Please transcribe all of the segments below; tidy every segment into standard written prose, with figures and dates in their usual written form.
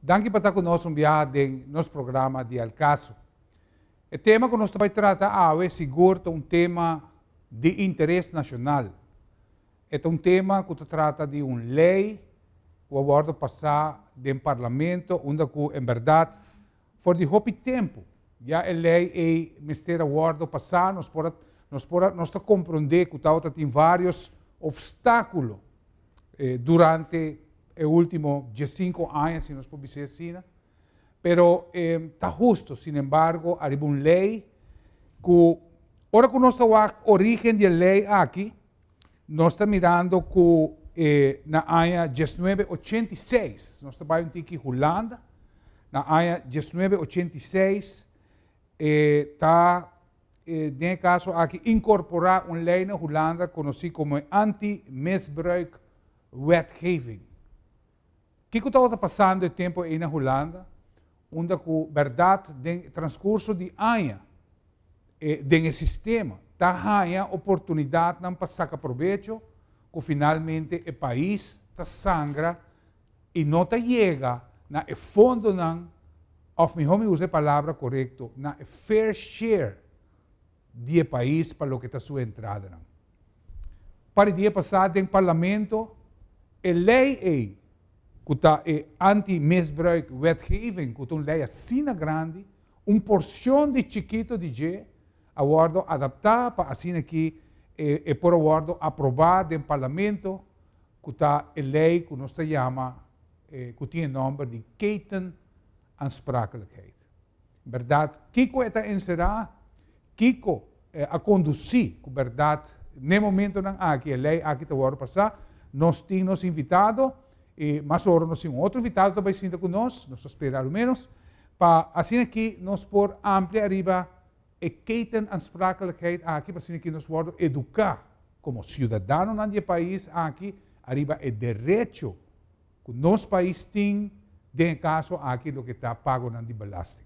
Danki pa ta ku nos un biaha den nos programa di Al Caso. E tema ku nos ta bai trata awe sigur ta un tema di interes nashonal. E ta un tema ku ta trata di un lei ku a wòrdu pasá den parlamento unda ku en bèrdat for di hopi tempu ya e lei ei mester a wòrdu pasá. Nos por a nos por a nos ta komprondé ku tabata tin vários opstákulo durante e último 15 aña, si nos por bisa asina. Pero ta husto, sinembargo, ariba un lei ku ora ku nos ta wak orígen di e lei aki, nos ta mirando ku na aña 1986, nos ta bai un tiki Hulanda, na aña 1986 ta den e kaso aki inkorporá un lei na Hulanda konosí komo anti-misbruik wetgeving. Kiko tabata pasando e tempu ei na Hulanda, unda ku bèrdat den transkurso di aña den e sistema ta haña oportunidatnan pa saka probecho ku finalmente e pais ta sangra i no ta yega na e fondonan, òf mihó mi usa e palabra korekto, na e fair share di e pais pa loke ta su entradanan. Par di dia pasá den parlamento e lei ei ku ta e anti-misbruik wetgeving, ku ta un lei asina grandi, un porshon di chikito di dje a wòrdu adaptá pa asina ki e por a wòrdu aprobá den parlamento, ku ta e lei ku nos ta yama, ku tin e nòmber di ketenaansprakelijkheid. Bèrdat, kiko e ta enserá? Kiko a kondusí ku bèrdat n'e momentonan aki e lei aki ta wòrdu pasá? Nos tin nos invitado i mas ora nos tin un otro invitado ta bai sinta ku nos, nos ta spera alo ménos, pa asina ki nos por amplia ariba e ketenaansprakelijkheid aki, pa asina ki nos wòrdu eduká komo siudadanonan di e pais aki ariba e derecho ku nos pais tin den e kaso aki loke ta pagonan di belasting.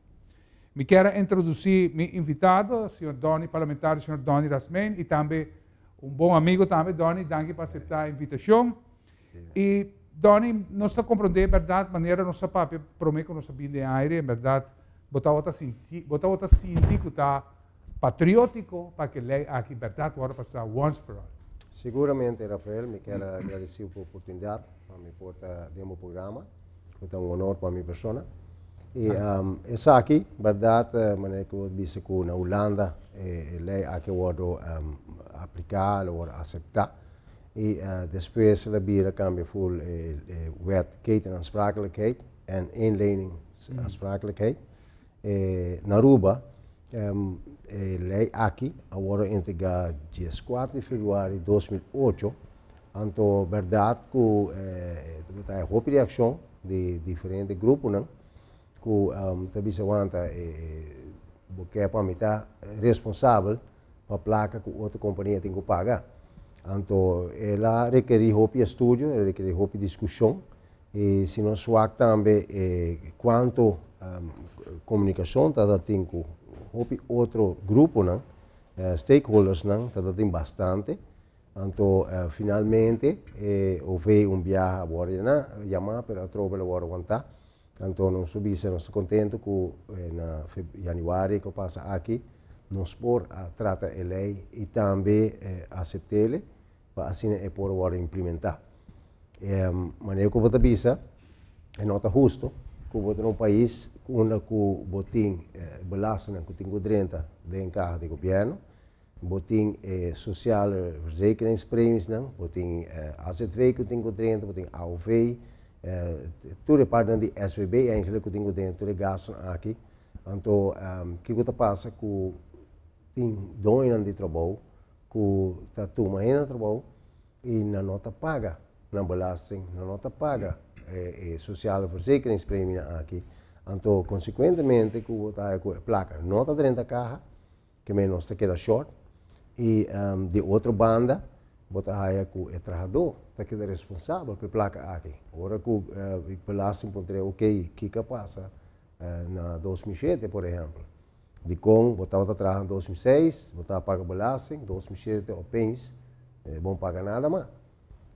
Mi kier a introdusí mi invitado, señor Donny, parlamentario señor Donny Rasmijn, i tambe un bon amigo tambe. Donny, danki pa aseptá e invitashon. I Donny, nos ta komprondé bèrdat manera nos a papia promé ku nos a bini den aire, en bèrdat bo tabata sinti, bo tabata sinti ku ta patriótiko pa ku e lei aki bèrdat wòrdu pasá once for all. Siguramente, Rafael, mi kier a gradisí bo oportunidat pa mi por ta den bo programa, ku ta un honor pa mi persona. I esaki, bèrdat, manera ku bo bisa ku na Hulanda e lei aki a wòrdu apliká, el a wòrdu aseptá i despues el a bira kambia ful e wet ketenaansprakelijkheid en eenleningsaansprakelijkheid. Na Aruba e lei aki a wòrdu entregá 14 di febrüari 2008, anto bèrdat ku ta haya hopi reakshon di diferente gruponan ku ta bisa wanta bo ke pa mi ta responsabel pa plaka ku otro kompania tin ku paga. Anto el a rekerí hopi estudio, el a rekerí hopi diskushon i si nos wak tambe kuantu komunikashon ta tin ku hopi otro gruponan, stakeholdersnan, ta tin bastante. Anto finalmente e OV un biaha a wòrdu yamá pero atrobe el a wòrdu wantá. Anto nos a bisa nos ta contento cu na januari cu a pasa aki nos por a trata e ley y tambe aceptele pa asina e por worde implementa. Manera cu bo ta bisa e no ta husto cu bo ta na un pais unda cu bo tin belastingnan cu tin cu drenta den caha di gobierno, bo tin e sociale verzekeringspremiesnan, bo tin AZV ku tin ku drenta, bo tin AOV, tur e partinan di SVB eigenlijk ku tin ku drenta, tur e gastunan aki. Anto kiko ta pasa ku tin doñonan di trabou ku ta tuma hende na trabou i nan no ta paga nan belasting, nan no ta paga e sociale verzekeringspremienan aki. Anto konsekuentemente ku bo ta haya ku e plaka no ta drenta kaha, Ke men nos ta keda short i di otro banda bo ta haya ku e trahadó ta keda responsabel pa e plaka aki. Ora ku belasting puntr'é ok kiko a pasa na 2007 por ehèmpel, dikon bo tabata traha na 2006 bo tabata paga belasting, 2007 opeens bo no paga nada mas.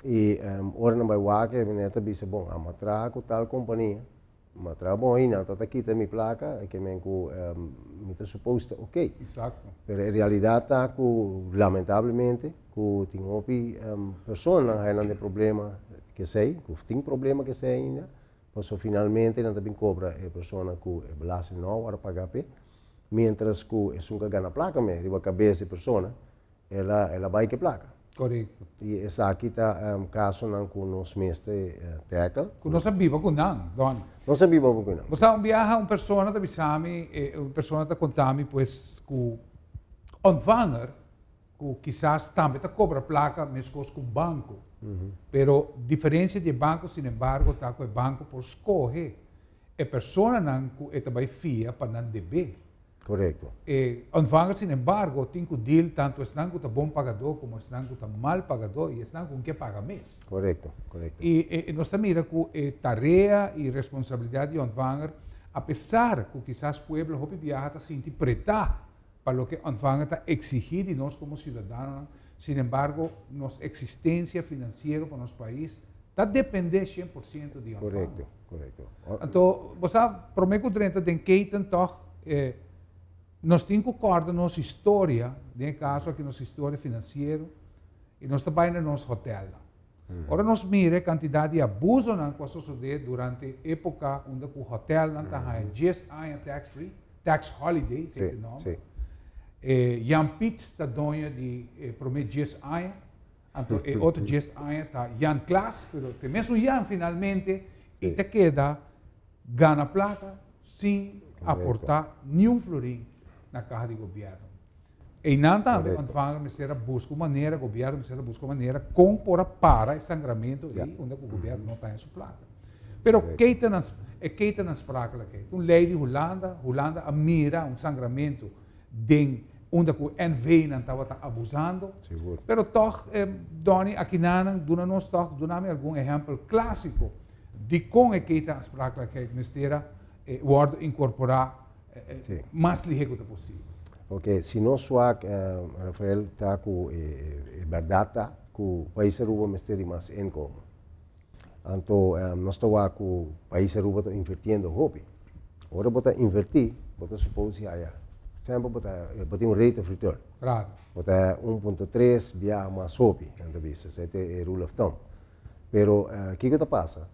I ora nan bai wak e meneer ta bisa bon amo a traha ku tal kompania. M'a traha bon i nan ta ta kita mi plaka, ke men ku mi ta supposed ta ok. Pero e realidat ta ku lamentablemente ku tin hopi personanan haña nan den problema ku esei, ku tin problema ku esei ainda, pasobra finalmente nan ta bin kobra e persona ku e belasting no a wòrdu pagá p'e, mientras ku esun ku a gana plaka me riba kabes di e persona El a el a bai ke plaka. Korekto. I esaki ta kasonan ku nos mester tackle. Ku nos a biba ku nan, Donny. Nos a biba ku nan. Bo sa un biaha un persona ta bisa mi, un persona ta konta mi pues ku ontvanger ku kisas tambe ta kobra plaka meskos ku un banko. Pero diferensia di e banko sinembargo ta ku e banko por skohe e personanan ku e ta bai fia pa nan debe. Korekto. E ontvanger sinembargo tin ku deal tantu esnan ku ta bon pagadó komo esnan ku ta mal pagadó i esnan ku no ke paga mes. Korekto, korekto. I nos ta mira ku e tarea i responsabilidat di ontvanger, apesar ku kisas pueblo hopi biaha ta sinti pretá pa loke ontvanger ta eksigí di nos komo siudadanonan, sinembargo nos eksistensia finansiero pa nos pais ta dependé 100% di ontvanger. Korekto. Korekto. Anto, bo sa, promé ku drenta den keten tòg, nos tin ku kòrda nos historia, den e kaso aki nos historia finansiero, i nos ta bai na nos hotèlnan. Ora nos mira e kantidat di abusonan ku a sosodé durante époka unda ku hotèlnan ta haña djes aña tax free, tax holiday, esei ta e nòmber. Jan Piet ta doño di e promé djes aña. Anto e otro djes aña ta Jan Klaas, pero te mesun Jan finalmente i ta keda gana plaka sin aporta niun florin na kaha di gobièrnu. Einan tambe ontvanger mester a buska un manera, gobièrnu mester a buska un manera kon por a para e sangramentu ei unda ku gobièrnu no ta haña su plaka. Pero e ketenaansprakelijkheid, un lei di Hulanda, Hulanda a mira un sangramentu den unda ku NV-nan tabata abusando. Sigur. Pero tòg, Donny, akinanan duna nos tòg, duna mi algun ehèmpel klásiko di kon e ketenaansprakelijkheid mester a wòrdu inkorporá mas lihé ku ta posibel. Oke, si nos wak, Rafael, ta ku e bèrdat ta ku pais Aruba mester di mas inkomen. Anto nos ta wak ku pais Aruba ta invirtiendo hopi. Ora bo ta invertí, bo ta suppose si haya, semper bo ta bo tin un rate of return. Claro. Bo ta haya 1.3 biaha mas hopi, nan ta bisa, esei ta e rule of thumb. Pero kiko ta pasa?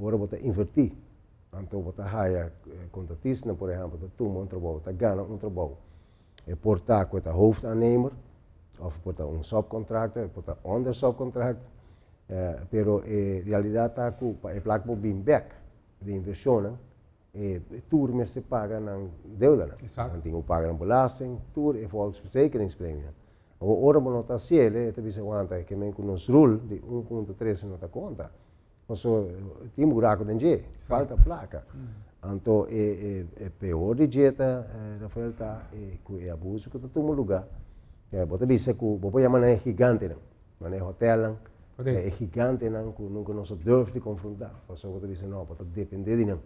Ora bo ta invertí, anto bo ta haya kontratistanan por ehèmpel ta tuma un trabou, ta gana un trabou. E por ta ku e ta hoofdaannemer, òf e por ta un subcontractor, e por ta onder subcontractor. Pero e realidat ta ku pa e plak por bin bek di invershonnan, e tur mester paga nan deudanan. Nan tin ku paga nan belasting, tur e volksverzekeringspremienan. Awor ora bo no ta hasiel, e ta bisa wanta e ke men ku nos rul di 1.3 no ta konta. Pasobra tin buraku den dje, falta plaka. Anto e peor di dje ta, Rafael, ta ku e abuso ku ta tuma lugá. Bo ta bisa ku bo por yama nan e gigantenan, nan e hotelnan, e gigantenan ku nunka nos a durf di konfrontá. Pasobra bo ta bisa no, bo ta dependé di nan.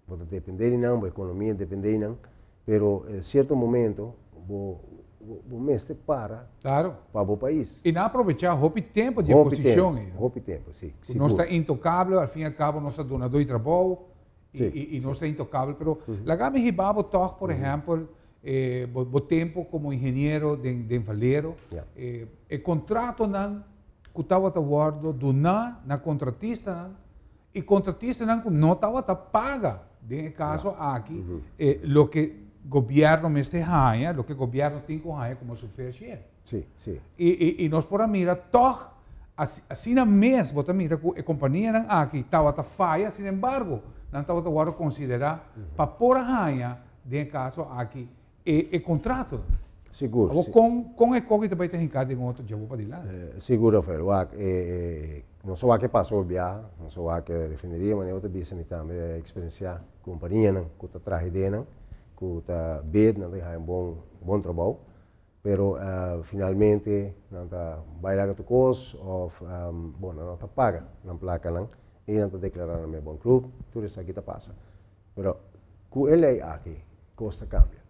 Bo ta dependé di nan, bo ekonomia dependé di nan, pero sierto momento bo bo mester para Claro. pa bo pais. I nan a probechá hopi tempu di e posishon ei. Hopi tempu, si, sigur. Nos ta intokabel, al fin i al kabo nos ta dunadó di trabou i nos ta intokabel. Pero laga mi hiba bo tòg, por ehèmpel, bo tempu komo ingeniero den Valero, e kontratonan ku tabata wòrdu duná na kontratistanan, I kontratistanan ku no tabata paga den e kaso aki e loke gobièrnu mester haña, loke gobièrnu tin ku haña komo su fair share. Sí, sí. I nos por a mira tòg asina mes bo ta mira ku e kompanianan aki tabata faya, sinembargo nan tabata wòrdu konsiderá pa por a haña den e kaso aki e kontratonan. Sigur. Awor kon kon e koki ta bai ta hinká den otro djabó padilanti? Sigur Rafael, wak e nos a wak e paso biaha, nos a wak e refineria, manera bo ta bisa mi tambe a eksperensiá kompanianan ku ta traha ideanan, ku ta bid, nan ta haña bon bon trabou, pero finalmente nan ta bai laga tur kos òf bon nan no ta paga nan plakanan i nan ta deklará nan mes bankrut, tur esaki ta pasa. Pero ku e lei aki kos ta kambia.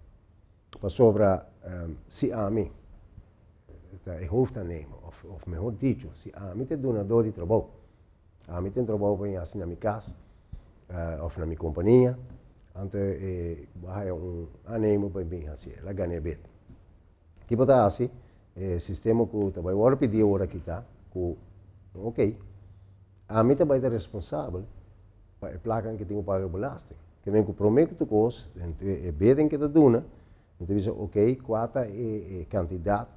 Pasobra si ami ta e hoofdaannemer of of mehor dicho si ami ta e dunador di trabou, ami tin trabou pa mi hasi na mi kas. Of na mi kompania. Anto e bo haya un aannemer pa bin hasié. El a gana e bid. Ki bo ta hasi? E sistema ku ta bai wòrdu pidí awor aki ta ku, ok, ami ta bai ta responsabel pa e plakanan ku tin ku paga belasting. Ke men ku promé ku tur kos, e bidding ke ta duna, mi ta bisa ok, kua ta e kantidat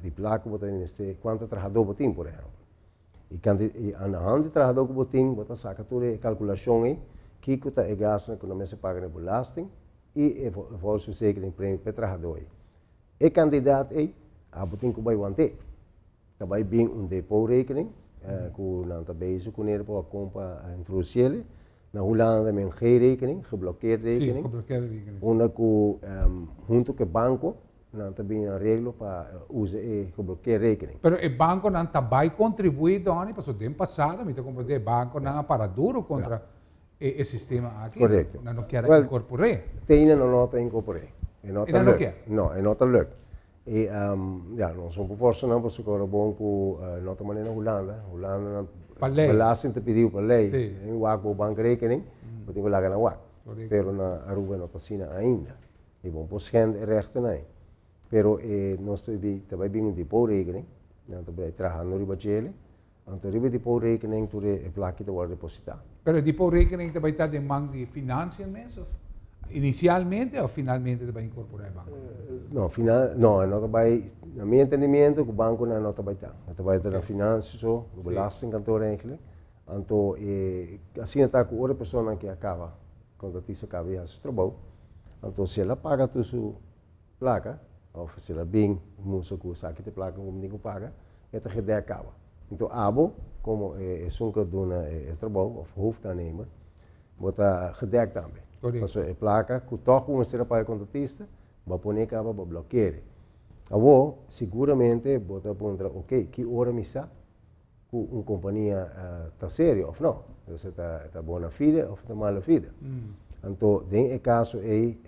di plaka ku bo ta mester, kuantu trahadó bo tin por ehèmpel. I kanti i aan de hand di trahadó ku bo tin, bo ta saka tur e kalkulashon ei, kiko ta e gastunan ku nan mester paga na e belasting i e volksverzekeringpremie pa e trahadó ei. E kantidat ei, abo tin ku bai want'é. Ta bai bin un depotrekening ku nan ta bezig kuné pa kon pa introdusiel. Na Hulanda tambe un G-rekening, geblokkeerd rekening, unda ku huntu ku e banko Nan ta bini areglo pa usa e geblokkeerrekening. Pero e bankonan ta bai kontribuí, Donny, pasobra den pasado mi ta komprendé e bankonan a para duro kontra e sistema aki. Korekto. Nan no kier a inkorpor'é. Te ainda nan no ta inkorpor'é. E no ta luk. No, e no ta luk. E ya, nos no por forsa nan pasobra ora bon ku no ta manera na Hulanda. Hulanda nan belasting ta pidiu pa lei. Nan wak bo bankrekening, bo tin ku laga nan wak. Pero na Aruba no ta asina ainda. E bon por schend e rechten ei. Pero e nos ta bi ta bai bin un depotrekening, nan ta bai trahando riba djele, anto riba e depotrekening tur e plaki ta wòrdu depositá. Pero e depotrekening ta bai ta den man di financiën mes of inicialmente of finalmente ta bai incorporá e banko? No, final, no, e no ta bai, na mi entendimiento ku bankonan no ta bai ta. E ta bai ta na financiën so, belastingkantoor eigenlijk. Anto e asina ta ku ora e personanan ke a kaba kontratista kaba di hasi su trabou, anto si el a paga tur su plaka òf si el a bin mustra ku esaki ta e plaka ku mi tin ku paga, e ta gedek kaba. Anto abo komo esun ku a duna e trabou òf hoofdaannemer bo ta gedek tambe. Pasobra e plaka ku tòg bo mester a paga e kontratista, bo a pone kaba bo a blòkere. Awor siguramente bo ta puntra, oke, ki ora mi sa ku un kompania ta serio òf no. Entonces e ta e ta bona fide òf e ta mala fide. Anto den e kaso ei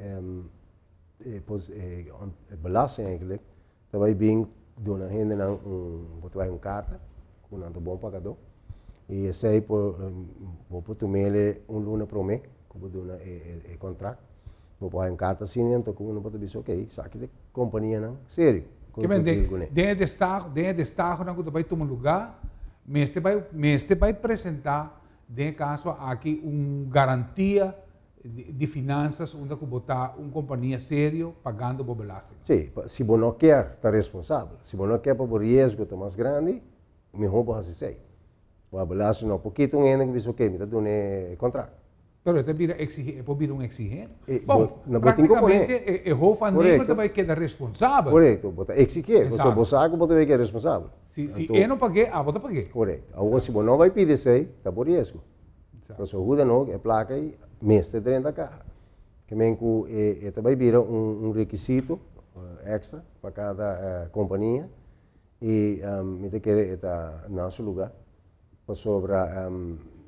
e e belasting eigenlijk ta bai bin duna hendenan un bo ta bai un karta ku nan ta bon pagadó i esei por bo por tum'el un luna promé ku bo duna e e kontrakt. Bo por haña un karta asina anto ku uno por ta bisa ok esaki ta e kompanianan serio. Ke men den den e destaho den e destahonan ku ta bai tuma lugá mester bai mester bai presentá den e kaso aki un garantia di finansas unda ku bo ta un kompania serio pagando bo belasting. Sí, si bo no kier ta responsabel, si bo no kier pa bo riesgo ta mas grandi, mihó bo hasi esei. Bo a belasting no por kita un hende ku bisa ok mi ta duna e kontrakt. Pero e ta bira exige, e por bira un exigente. Bon, prácticamente e hoofdaannemer ta bai keda responsabel. Korekto, bo ta exigé, pasobra bo sa ku bo ta bai keda responsabel. Si, si e no pag'é, abo ta pag'é. Korekto. Awor si bo no bai pidi esei, ta bo riesgo. Pasobra hoe dan ook, e plaka ei mester drenta kaha. Ke men ku e ta bai bira un rekisito èkstra pa kada kompania i mi ta kere e ta na su lugá. Pasobra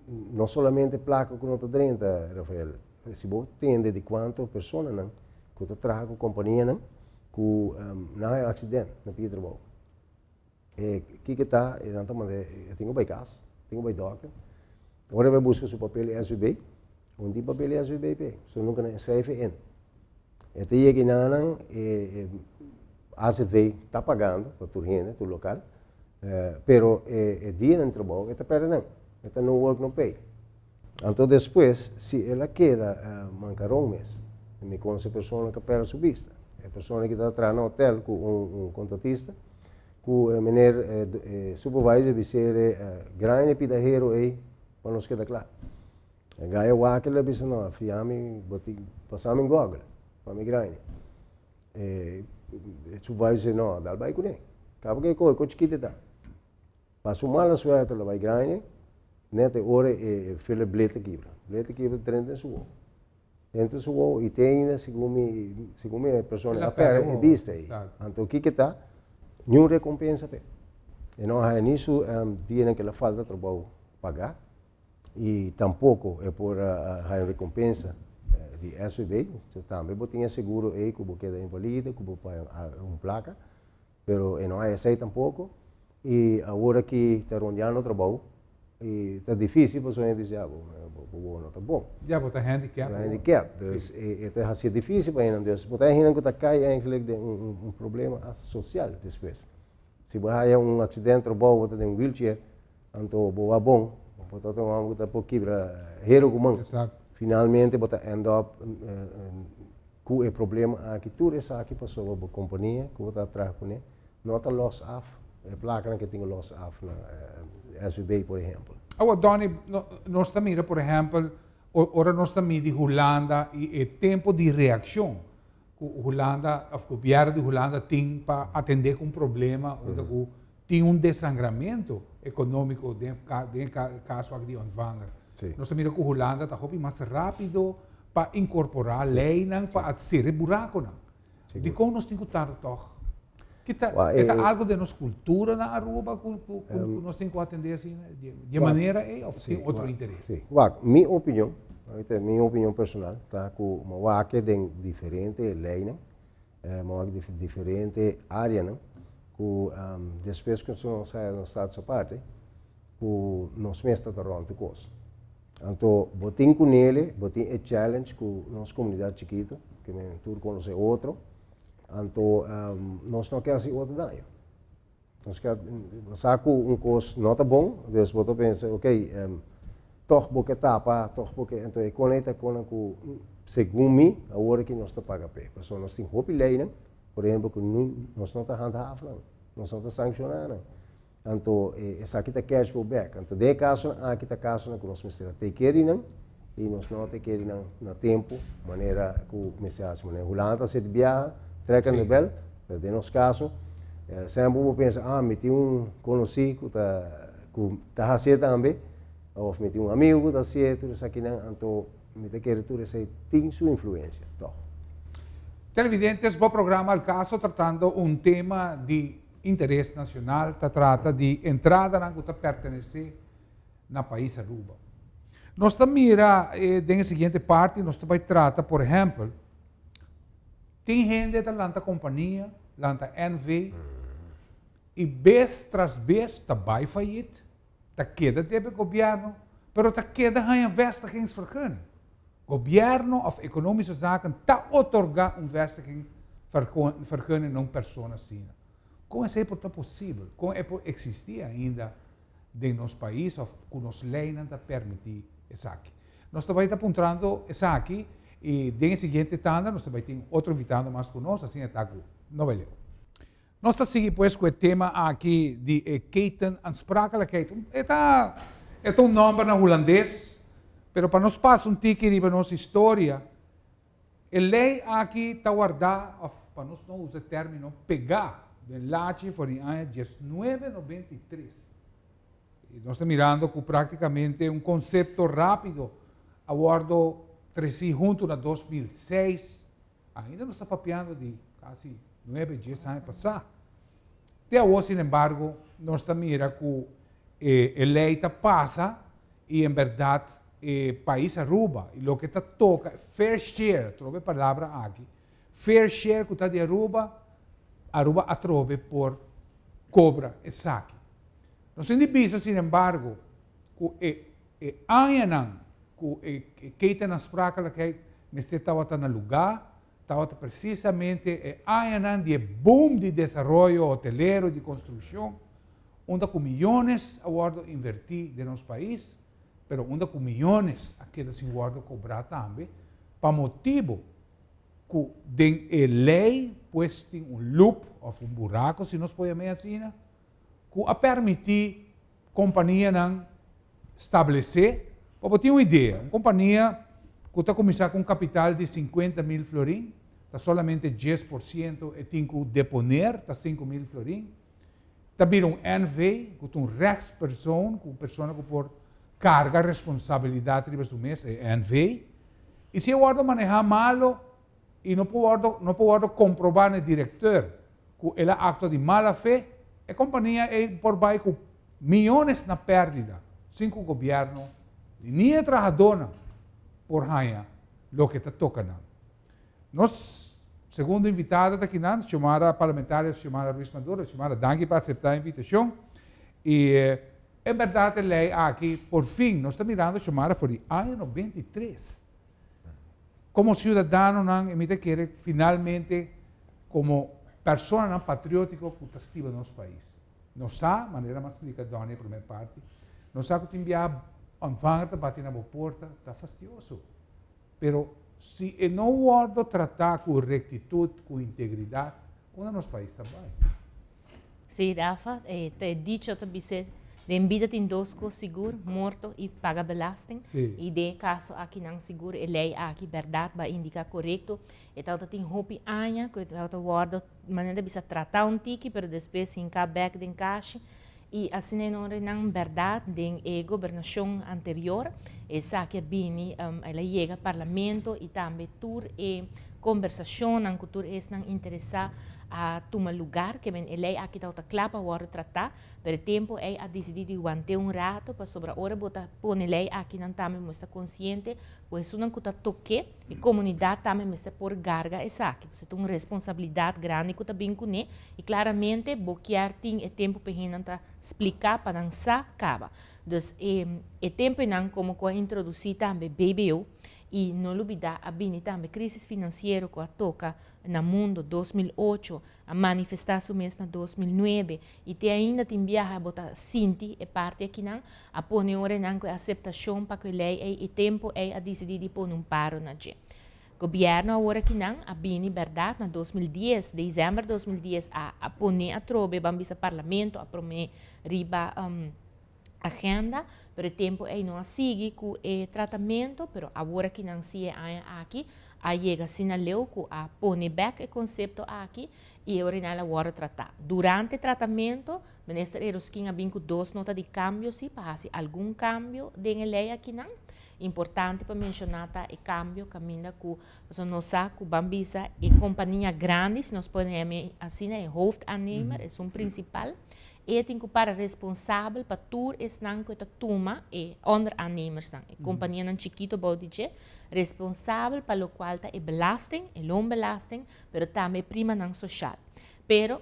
no solamente plaka ku no ta drenta, Rafael. Si bo tende di kuantu personanan ku ta traha ku kompanianan ku nan haña aksident na pia trabou. E kiko ta? E nan ta manda e tin ku bai kas, tin ku bai dòkter. Ora e bai buska su papel di SVB, un tin papel di SVB p'e, so nunka nan skrijf e in. E ta yega enanan e AZV ta pagando pa tur hende, tur lokal, pero e dianan di trabou e ta perde nan, e ta no work no pay. Anto despues si el a keda mankaron mes, mi konoce persona ku a perde su bista, e persona ki ta traha na hotel ku un kontratista, ku e meneer e supervisor bis'e grandi pidahero ei pa nos keda kla. E gaya wak el a bisa no, fia mi, bo tin pasa mi goggle pa mi grandi. E supervisor no, dal bai kuné. Kaba ku e kohe, kon chikito e ta. Pa su mala suerte el a bai grandi, net e ora e fil e blet a kibra. Blet a kibra drenta den su wowo. Drenta su wowo i te ainda segun mi, segun mi e persona a pèrdè e bista ei. Anto kiko ta? Niun rekompensa p'e. E no a haña ni su dianan ku el a falta trabou pagá. I tampoko e por haña un rekompensa di SVB. So tambe bo tin e seguro ei ku bo keda invalide, ku bo paga un plaka, pero e no haña esei tampoko. I awor aki ta rondeando trabou. I ta difícil pasobra hende dice, ah, bo, bo, bo no ta bon. Ja, bo ta handicap. Bo ta handicap. Dus e ta haci difícil pa hende. Dus bo ta hende cu ta cay eigenlijk den un problema hasta social despues. Si bo haya un accidente trabou, bo ta den un wheelchair, anto bo wak bon, bo ta un homber cu ta por kibra hero cu man. Finalmente bo ta end up cu e problema aki. Tur esaki pasobra bo compania cu bo ta traha cune no ta los af e placanan cu tin cu los af na SVB, por ehempel. Awa, Donny, nos ta mira, por ehempel, ora nos ta midi Hulanda y e tempo di reaccion cu Hulanda of gobierno di Hulanda tin pa atende cu un problema unda cu tin un desangramento economico den e caso aki di ontvanger. Nos ta mira cu Hulanda ta hopi mas rapido pa incorpora leynan pa cera e buraconan. Dicon nos tin cu tarda toch? Kita e ta algo den nos cultura na Aruba cu nos tin cu atende asina di e manera ey of tin otro interes? Si. Wak, mi opinion, mi opinion personal ta cu mi wak den diferente leynan, mi wak den diferente areanan cu despues cu nos haya nos status aparte cu nos mes ta ta rond e cos. Anto bo tin cu nele, bo tin e challenge cu nos comunidad chikito, cu men tur conoce otro, anto nos no ke haci otro daño. Nos ke sa cu un cos no ta bon, dus bo ta pensa, ok, toch bo ke tapa, toch bo ke, anto e con ey ta con cu segun mi, awor aki nos ta paga p'e. Pasobra nos tin hopi leynan, por ehempel, cu nos no ta handhaaf nan, nos no ta sanciona nan. Anto esaki ta cash bo bek. Anto den e kasonan aki ta kasonan ku nos mester a take care di nan i nos no a take care di nan na tempu manera ku mester hasi. Manera Hulanda ta hasi di biaha, trek aan de bel, pero den nos kaso semper bo pensa, ah mi tin un konosí ku ta ku ta hasié tambe òf mi tin un amigu ku ta hasié tur esakinan, anto mi ta kere tur esei tin su influensia tòg. Televidentes, bo programa Al Caso tratando un tema di Interes nacional ta trata di entradanan cu ta pertenece na pais Aruba. Nos ta mira den e siguiente parti, nos ta bay trata, por ehempel, tin hende ta lanta compania, lanta NV, y bes tras bes ta bay fayit, ta keda debe gobierno, pero ta keda haña vestigingsvergunning. Gobierno of Economische Zaken ta otorga un vestigingsvergunning na un persona asina. Con esey por ta posibel? Con e por existi ainda den nos pais of cu nos leynan ta permiti esaki? Nos ta bay ta puntrando esaki y den e siguiente tanda nos ta bay tin otro invitado mas cu nos, asina ta cu no bay leu. Nos ta sigui pues ku e tema aki di e ketenaansprakelijkheid. E ta e ta un nòmber na hulandes, pero pa nos pasa un tiki riba nos historia, e lei aki ta wardá, òf pa nos no usa e término, pegá den lachi for di aña diesnuebe nobenta i tres. I nos ta mirando ku práktikamente un konsepto rápido a wòrdu tresí huntu na 2006. Ainda nos ta papiando di casi nuebe, dies aña pasá. Te awor, sin embargo, nos ta mira cu e ley ta pasa y en berdad e pais Aruba y loke ta toca fair share, atrobe e palabra aki, fair share cu ta di Aruba, Aruba atrobe por cobra esaki. Nos tin di bisa, sin embargo, cu e E añanan ku e ketenaansprakelijkheid mester tabata na lugá, tabata presisamente e añanan di e boom di desaroyo hotelero i di konstrukshon, unda ku miyones a wòrdu invertí den nos pais, pero unda ku miyones a keda sin wòrdu kobrá tambe, pa motibu ku den e lei pues tin un loop òf un buraku, si nos por yam'é asina, ku a permití Kompanianan stablesé, pa bo tin un idea, un kompania ku ta kuminsá ku un kapital di 50.000 florin, ta solamente 10% e tin ku deponer, ta 5.000 florin, ta bira un NV, ku ta un rechtspersoon, ku un persona ku por karga responsabilidat riba su mes, e NV, i si e wòrdu manehá malo i no por wòrdu no por wòrdu komprobá na e direkteur ku el a aktua di mala fe, e kompania ei por bai ku miyones na pèrdida sin ku gobièrnu ni e trahadónan por haña loke ta toka nan. Nos segundo invitada ta akinan, Xiomara, parlamentaria Xiomara Ruiz Maduro. Xiomara, danki pa aseptá e invitashon. I. En bèrdat e lei aki por fin nos ta mirando Xiomara for di aña 93. Komo siudadanonan i mi ta kere finalmente komo personanan patriótiko ku ta stima nos pais. Nos sa, manera mi a splika Donny e promé parti, nos sa ku tin biaha ontvanger ta bati na bo porta, ta fastioso. Pero si e no wòrdu tratá ku rektitut, ku integridat, unda nos pais ta bai? Sí, Rafa, e ta e dicho ta bis'é, den bida tin dos kos sigur, morto i paga belasting. I den e kaso akinan sigur e lei aki bèrdat ba indiká korekto. E tabata tin hopi aña ku e tabata wòrdu manera ta bisa tratá un tiki pero despues hinká bèk den kashi i asina e no nan bèrdat den e gobernashon anterior esaki a bini el a yega parlamento i tambe tur e kombersashonnan ku tur esnan interesá a tuma lugar ke men e lei aki tabata kla pa wòrdu tratá pero e tempu ei a disidí di want'é un rato pasobra ora bo ta pone lei aki nan tambe mester ta konsiente ku esunnan ku ta tok'é E komunidat tambe mester por garga esaki, pasobra ta un responsabilidat grandi ku ta bin kuné i klaramente bo kier tin e tempu pa e hendenan ta spliká pa nan sa kaba. Dus e e tempunan komo ku a introdusí tambe BBO i no lubidá a bini tambe krisis finansiero ku a toka na mundo 2008, a manifestá su mes na 2009 i te ainda tin biaha bo ta sinti e parti akinan, a pone ora einan ku e aseptashon pa ku e lei ei e tempu ei a disidí di pone un paro na dje. Gobièrnu awor akinan a bini bèrdat na 2010, desèmber 2010 a a pone atrobe ban bisa parlamento a promé riba agenda, pero e tempu ei no a sigui ku e tratamentu, pero awor akinan si e aña aki a yega asina leu ku a pone bèk e konsepto aki i e orinal a wòrdu tratá. Durante e tratamentu, Minister Eroskin a bin ku dos nota di kambio si pa hasi algun kambio den e lei akinan. Importante pa menshoná ta e kambio kaminda ku pasobra nos sa ku ban bisa e kompania grandi, si nos pone asina e hoofdaannemer, esun prinsipal, E tin ku para responsabel pa tur esnan ku e ta tuma, e onderaannemersnan, e kompanianan chikito bou di dje, responsabel pa lokual ta e belasting, e loonbelasting, pero tambe e primanan soshal. Pero,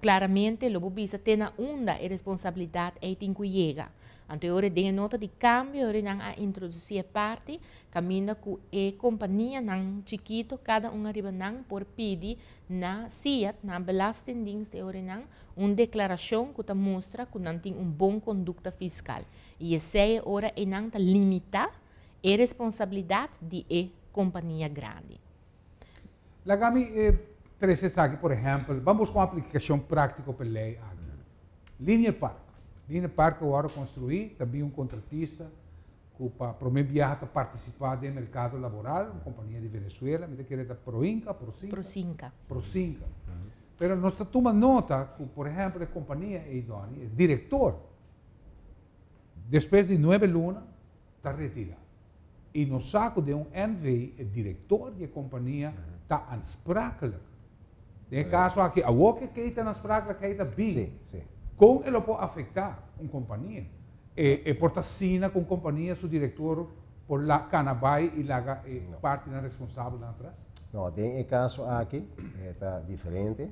klaramente lo bo bisa te na unda e responsabilidat ei tin ku yega. Anto e ora den e nota di kambio e ora nan a introdusí e parti kaminda ku e kompanianan chikito kada un ariba nan por pidi na SIAD, na Belastingdienst e ora nan, un deklarashon ku ta mustra ku nan tin un bon kondukta fiskal. I esei e ora einan ta limitá e responsabilidat di e kompania grandi. Laga mi trese esaki por ehèmpel, ban buska un aplikashon práktiko pa e lei aki. Linear Park. Linear Park ta wòrdu konstruí, ta bin un kontratista ku pa promé biaha ta partisipá den merkado laboral, un kompania di Venezuela, mi ta kere ta Proinca, Prosinca? Prosinca. Prosinca. Pero nos ta tuma nota ku, por ehèmpel, e kompania ei, Donny, e direktor, despues di nuebe luna ta retirá. I nos sa ku den un NV e direktor di e kompania ta aansprakelijk. Den e kaso aki, awor ku e kei ta aansprakelijk, hei ta bin. Kon e lo por afektá un kompania? E e por ta asina ku un kompania su direktor por la kana bai i laga e partinan responsabelnan atras? No, den e kaso aki e ta diferente.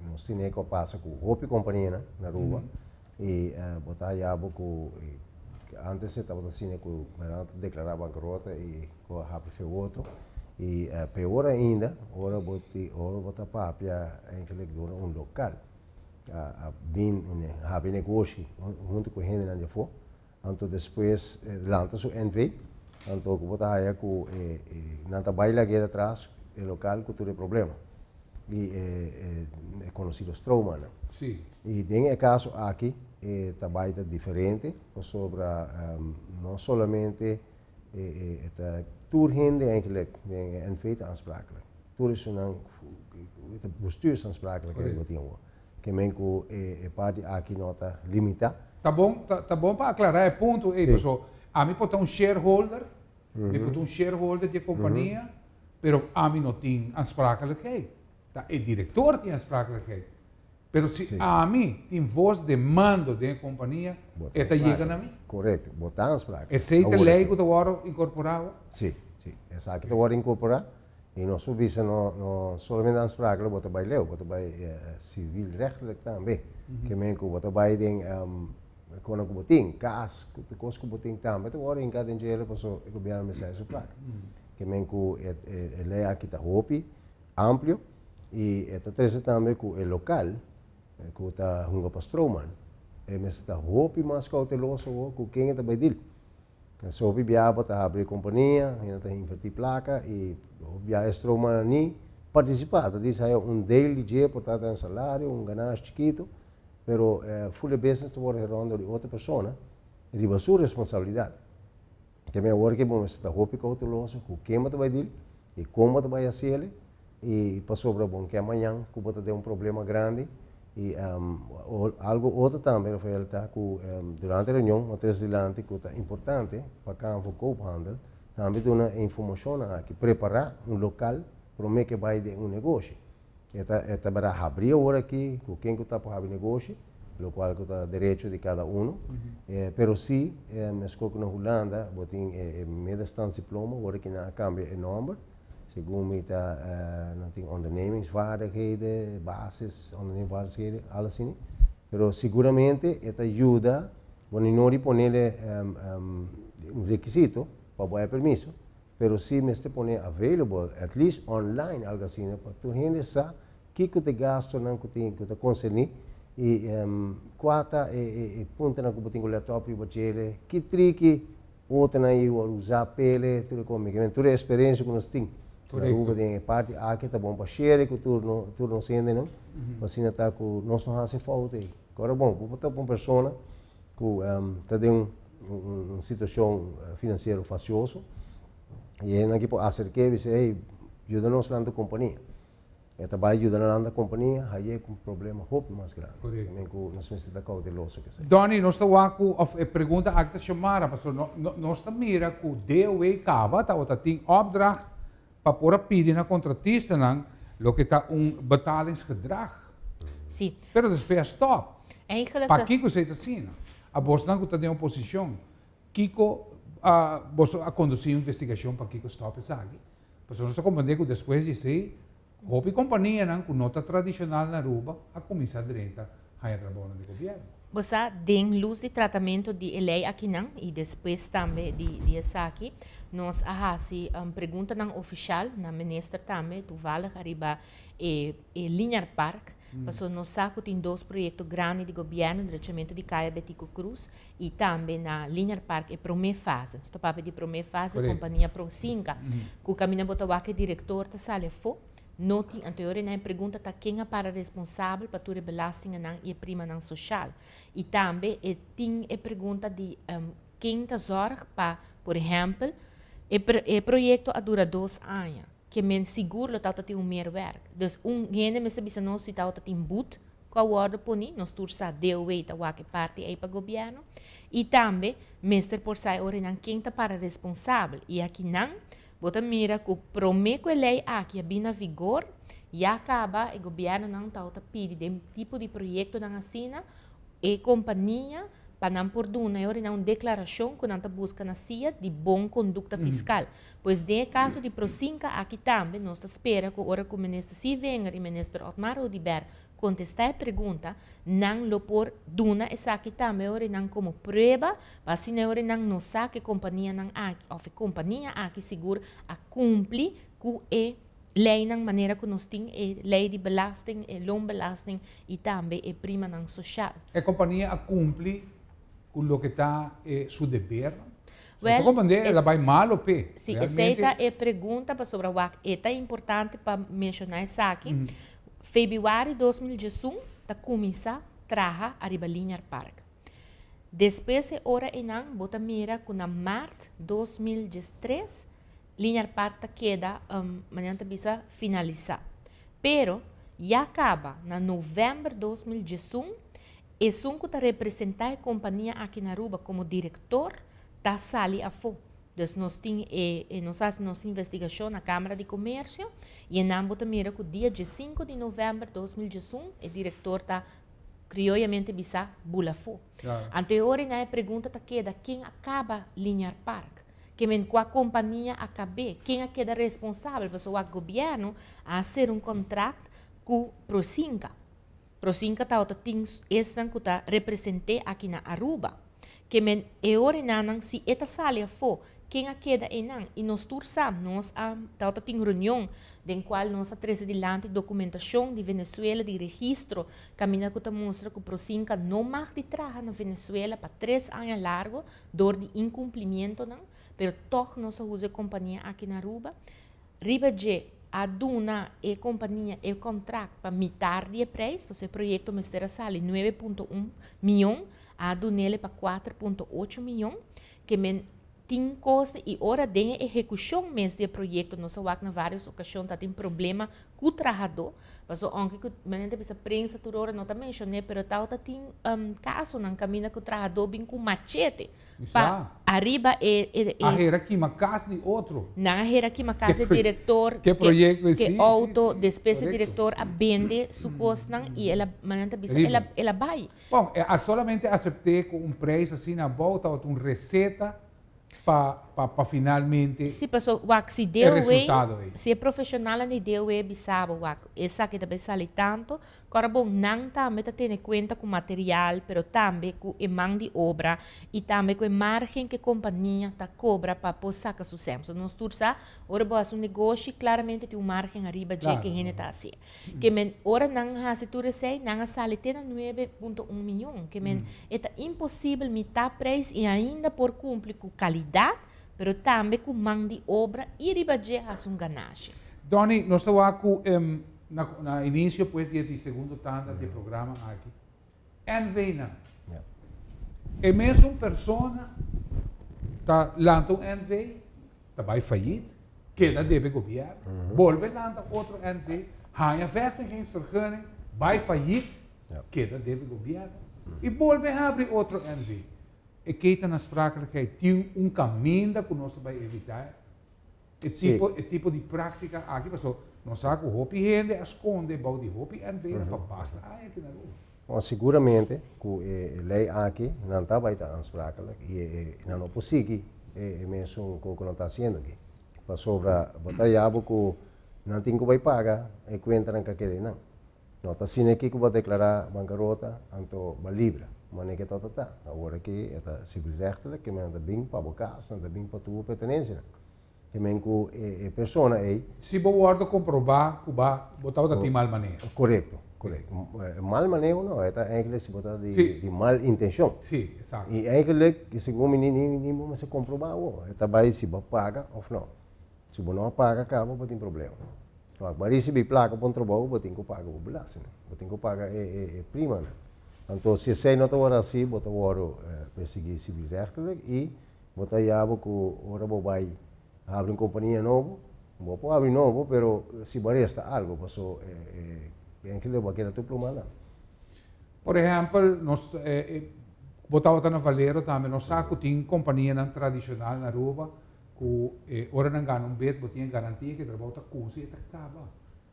Nos tene ku a pasa ku hopi kompanianan na Aruba i bo ta haya bo ku antes e tabata asina ku nan ta deklará bankarota i ku a habri fe otro. I peor ainda ora bo ora bo ta papia eigenlijk duna un lokal. A bin habi negoshi huntu ku hendenan di afó, anto despues lanta su NV, anto ku bo ta haya ku nan ta bai lag'é atras e lokal ku tur e problema i e konosido stroommannan. I den e kaso aki e ta bai ta diferente pasobra no solamente e ta tur hende eigenlijk den e NV ta aansprakelijk. Tur esunnan ta bestuursaansprakelijk bo tin awor. Ke men ku e parti aki no ta limitá. Ta bon, ta bon pa aklará e punto ei, paso ami por ta un shareholder, mi por ta un shareholder di e kompania, pero ami no tin aansprakelijkheid. Ta e direktor tin aansprakelijkheid. Pero si ami tin vos de mando den e kompania, e ta yega na mi. Korekto, bo ta aansprakelijk. Esei ta lei ku ta wòrdu inkorporá awor? Sí, sí, esaki ta wòrdu inkorporá. I nos por bisa no no solamente aansprakelijk, bo ta bai leu, bo ta bai civielrechtelijk tambe. Ke men ku bo ta bai den. Kosnan ku bo tin, kas, tur kos ku bo tin tambe ta wòrdu hinká den djele pasobra e gobièrnu mester hasi su plaka. Ke men ku e lei aki ta hopi amplio i e ta trese tambe ku e lokal ku ta hunga pa stroman e mester ta hopi mas kouteloso awor ku ken e ta bai dil. So hopi biaha bo ta habri kompania, hende ta invertí plaka i hopi biaha e stroman ni partisipá, ta disi haya un deel di dje por ta ta un salario, un ganashi chikitu. Pero full e business ta worde run door di otro persona riba su responsabilidad. Te me awor ke bo mester ta hopi cauteloso cu ken bo ta bay deal y con bo ta bay haciele y pasobra bo no ke mañan cu bo ta den un problema grandi y algo otro tambe Rafael ta cu durante e reunion bo tres dilanti cu ta importante pa Kamer van Koophandel tambe duna e informacionnan aki prepara un local prome ke bay den un negoshi. E ta e ta bera habri awor aki ku ken ku ta por habri negoshi, lokual ku ta derecho di kada uno. Pero si meskos ku na Hulanda bo tin e e middenstandsdiploma, awor aki nan a kambia e nòmber, segun mi ta nan tin ondernemingsvaardigheden, basis ondernemingsvaardigheden, al asina. Pero siguramente e ta yuda, bo ni no di ponele un rekisito pa bo haya permiso, Pero si mester pone available, at least online algo asina, pa tur hende sa kiko ta e gastonan ku tin ku ta konserní i kua ta e puntonan ku bo tin ku lèt òp riba djele, ki triki otronan a wòrdu usá p'ele, tur e kos. Mi ke men tur e eksperensia ku nos tin na Aruba den e parti aki ta bon pa share ku tur tur nos hendenan, pa asina ta ku nos no hasi fout ei. Kòrda bon, bo por ta un persona ku ta den un situashon finansiero fasioso i e hendenan aki por aserk'é i bisa, hey, yuda nos lanta kompania. E ta bai yuda nan lanta kompania, haye ku un problema hopi mas grandi. Korekto. Men ku nos mester ta kouteloso ku esei. Donny, nos ta wak ku, òf e pregunta aki ta Xiomara, pasobra nos ta mira ku DOW kaba tabata tin opdracht pa por a pidi na kontratistanan loke ta un betalingsgedrag. Sí. Pero despues a stòp. Eigenlijk ta. Pakiko esei ta asina? Abosnan ku ta den oposishon, kiko boso a kondusí un investigashon pakiko stòp esaki? Pasobra nos ta komprendé ku despues di esei hopi kompanianan ku no ta tradishonal na Aruba a kuminsá drenta haña trabounan di gobièrnu. Bo sa, den lus di tratamento di e lei akinan i despues tambe di di esaki, nos a hasi preguntanan ofishal na minister tambe, toevallig ariba e e Linear Park, pasobra nos sa ku tin dos proyekto grandi di gobièrnu, drechamentu di Kaya Betico Croes i tambe na Linear Park e promé fase. Nos ta papia di promé fase, kompania Prosinca, ku kaminda bo ta wak e direktor ta sali afó. No tin anterior e nan e pregunta ta ken a para responsabel pa tur e belastingennan i e primanan soshal. I tambe e tin e pregunta di ken ta zorg pa, por ehèmpel, e e proyekto a dura dos aña, ke men sigur lo tabata tin un meerwerk. Dus un hende mester bisa nos si tabata tin but ku a wòrdu poni, nos tur sa DOW ta wak e parti ei pa gobièrnu. I tambe mester por sa e ora nan ken ta para responsabel. I akinan Bo ta mira ku promé ku e lei aki a bin na vigor, ya kaba e gobièrnunan tabata pidi den tipo di proyektonan asina e kompania pa nan por duna e ora nan un deklarashon ku nan ta buska na sia di bon kondukta fiskal. Pues den e kaso di Prosinca aki tambe nos ta spera ku ora ku Minister Sievinger i Minister Otmar Oduber kontestá e pregunta, nan lo por duna esaki tambe ora nan komo prueba, pa asina e ora nan no sa ku e kompanianan aki òf e kompania aki sigur a kumpli ku e leinan manera ku nos tin e lei di belasting, e loonbelasting i tambe e primanan soshal. E kompania a kumpli ku loke ta e su debernan? Wel, Bo ta komprendé el a bai malo p'e. Si, esei ta e pregunta pasobra wak e ta importante pa menshoná esaki. Februari 2011 ta kuminsá traha ariba Linear Park. Despues e ora einan bo ta mira ku na mart 2013 Linear Park ta keda, manera nan ta bisa, finalisá. Pero ya kaba na novèmber 2011 esun ku ta representá e kompania aki na Aruba komo direktor ta sali afó. Dus nos tin e, e nos hasi nos investigashon na Kámara di Komersio i enan bo ta mira ku dia diesinku di novèmber 2011 e direktor ta krioyamente bisa bula afó. Anto e ora einan e pregunta ta keda ken a kaba Linear Park? Ke men kua kompania a kab'é? Ken a keda responsabel? Pasobra wak gobièrnu a haser un kontrakt ku Prosinca. Prosinca tabata tin esnan ku ta represent'é aki na Aruba. Ke men e ora enanan si e ta sali afó, ken a keda einan? I nos tur sa, nos a tabata tin reunion den kual nos a trese dilanti dokumentashon di Venezuela di registro kaminda ku ta mustra ku Prosinca no mag di traha na Venezuela pa tres aña largo dor di inkumplimientonan, pero tòg nos a usa e kompania aki na Aruba. Riba dje a duna e kompania e kontrakt pa mitar di e preis, pasobra e proyekto mester a sali 9.1 mion, a dunele pa 4.8 mion, ke men tin kos i ora den e ehekushon mes di e proyekto nos a wak na vários okashon ta tin problema ku trahadó, pasobra ounke ku men ta bisa prensa tur ora no ta menshoné pero tabata tin kasonan kaminda ku trahadó bin ku machete. Pa ariba e e e. A hera kima kas di otro. Nan a hera kima kas di direktor. Ke proyekto e si. Ke outo, despues e direktor a bende su kosnan i el a, nan ta bisa el a el a bai. Bon, e a solamente asept'é ku un preis asina abou tabata un reseta pa pa pa finalmente. Si, paso wak si DOW, si e profeshonalnan di DOW bisa bo wak esaki ta bai sali tanto, Kòrda bon, nan tambe ta tene kuenta ku material, pero tambe ku e man di obra i tambe ku e márgen ku e kompania ta kobra pa por saka su sèm. So nos tur sa, ora bo hasi un negoshi, klaramente tin un márgen ariba dje ku e hende ta hasi. Ke men, ora nan hasi tur esei, nan a sali te na 9.1 mion. Ke men, e ta imposibel mitá preis i ainda por kumpli ku kalidat, pero tambe ku man di obra i riba dje hasi un ganashi. Donny, nos ta wak ku Na na inicio pues di e di segundo tanda di e programa aki, NV nan. E mesun persona ta lanta un NV, ta bai fayit, keda debe gobierno, bolbe lanta otro NV, haña vestigingsvergunning, bai fayit, keda debe gobierno, y bolbe habri otro NV. E kei ta na sprakelijkheid, tin un kaminda ku nos ta bai evita E tipo, e tipo di práktika aki paso nos sa ku hopi hende a skonde bou di hopi NV pa basta aña aki na Aruba. Bon, siguramente ku e lei aki nan ta bai ta aansprakelijk i e nan no por sigui e mesun ku ku nan ta hasiendo aki. Pasobra bo ta yabo ku nan tin ku bai paga e kuentanan ku a keda einan. No ta asina aki ku bo a deklará bankarota anto bo a libra. Manera ke ta ta ta. Awor aki e ta civilrechtelijk ke men ta bin pa bo kas, nan ta bin pa tur bo pertenensianan. Ke men ku e persona ei. Si bo wòrdu komprobá ku ba bo tabata tin mal maneho. Korekto, korekto. Mal maneho no, e ta eigenlijk si bo ta di mal intenshon. Si, esakto. I eigenlijk segun mi ni bo mester komprobá awor. E ta bai si bo a paga òf no. Si bo no a paga kaba bo tin problema. Wak, bo a risibi plaka pa un trabou, bo tin ku paga bo belastingnan. Bo tin ku paga e primanan. Anto si esei no ta wòrdu hasi, bo ta wòrdu persiguí sivilrechtelijk i bo ta haña bo ku ora bo bai habri un kompania nobo, bo por habri nobo, pero si bo a resta algu, paso enkele bo a keda tur pluma nan. Por ehèmpel, nos bo tabata na Valero tambe, nos sa ku tin kompanianan tradishonal na Aruba Ku e ora nan gana un bid bo tin e garantia ku e trabou ta kunsi e ta kaba.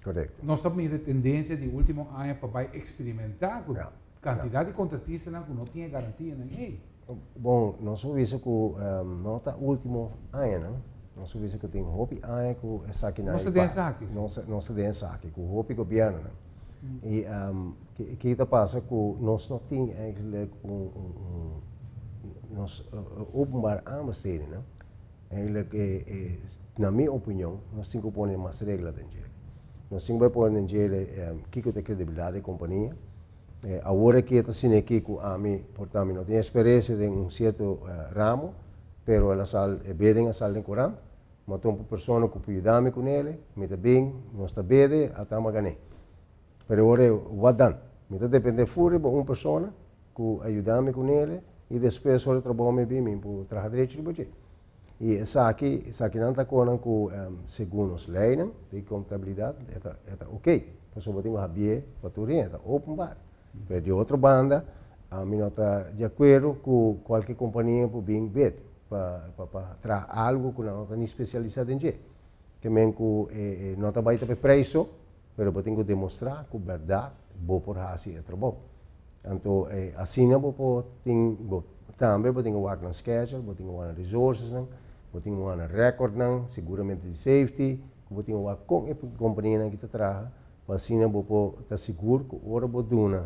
Korekto. Nos a mira e tendensia di ultimo aña pa bai eksperimentá ku kantidat di kontratistanan ku no tin e garantianan ei. Bon, nos por bisa ku no ta ultimo añanan, nos por bisa ku tin hopi aña ku esakinan ei pasa. Nos ta den esaki, si. Nos ta den esaki ku hopi gobièrnunan. I ki ta pasa ku nos no tin eigenlijk un nos openbaar aanbesteding eigenlijk na mi opinion nos tin ku pone mas regla den djele. Nos tin ku bai pone den djele kiko ta e kredibilidat di e kompania. Awor aki e ta asina aki ku ami por ta mi no tin eksperensia den un sierto ramo pero el a sal e beden a sal den korant. Ma ta un persona ku por yuda mi ku nele, mi ta bin, nos ta bede, ata mi a gané. Pero e ora ei, wat dan? Mi ta dependé ful riba un persona ku a yuda mi ku nele i despues ora e trabou mi bin, mi por traha drechi riba dje. I esaki, esakinan ta konan ku segun nos leinan di kontabilidat e ta e ta oké, pasobra bo tin ku habié pa tur hende, ta openbaar. Pero di otro banda, ami no ta di akuerdo ku kualke kompania por bin bid pa pa traha algu ku nan no ta ni spesialisá den dje. Ke men ku e no ta bai ta pa e preis so, pero bo tin ku demostrá ku bèrdat bo por hasi e trabou. Anto asina bo por tin bo tambe bo tin ku wak nan schedule, bo tin ku wak nan resourcesnan, bo tin ku wak nan recordnan, seguramente di safety, ku bo tin ku wak kon e kompanianan aki ta traha. Pa asina bo por ta sigur ku ora bo duna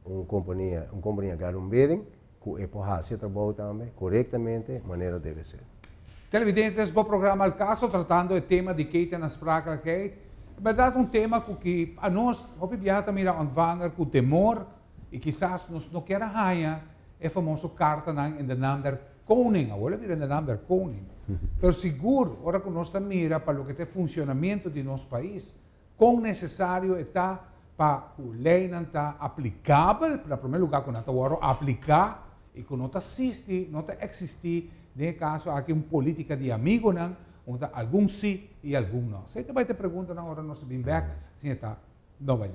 un kompania gara un bidding, ku e por hasi e trabou tambe korektamente, manera debe ser. Televidentes, bo programa Al Caso, tratando e tema di ketenaansprakelijkheid. Berdat, un tema ku nos hopi biaha ta mira ontvanger ku temor i kisas nos no ke haña e famoso kartanan in de naam der koning, awor in de naam der koning. Pero sigur, ora ku nos mira pa loke ta funshonamentu di nos pais, kon nesesario ta pa e lei ta aplikabel, na promé lugá, ku nan ta apliká i ku no ta eksistí, no ta eksistí, den kaso aki un polítika di amigunan, unda algun si i algun no. Esei tambe ta pregunta na ora nos bin bèk, si ta, no bai.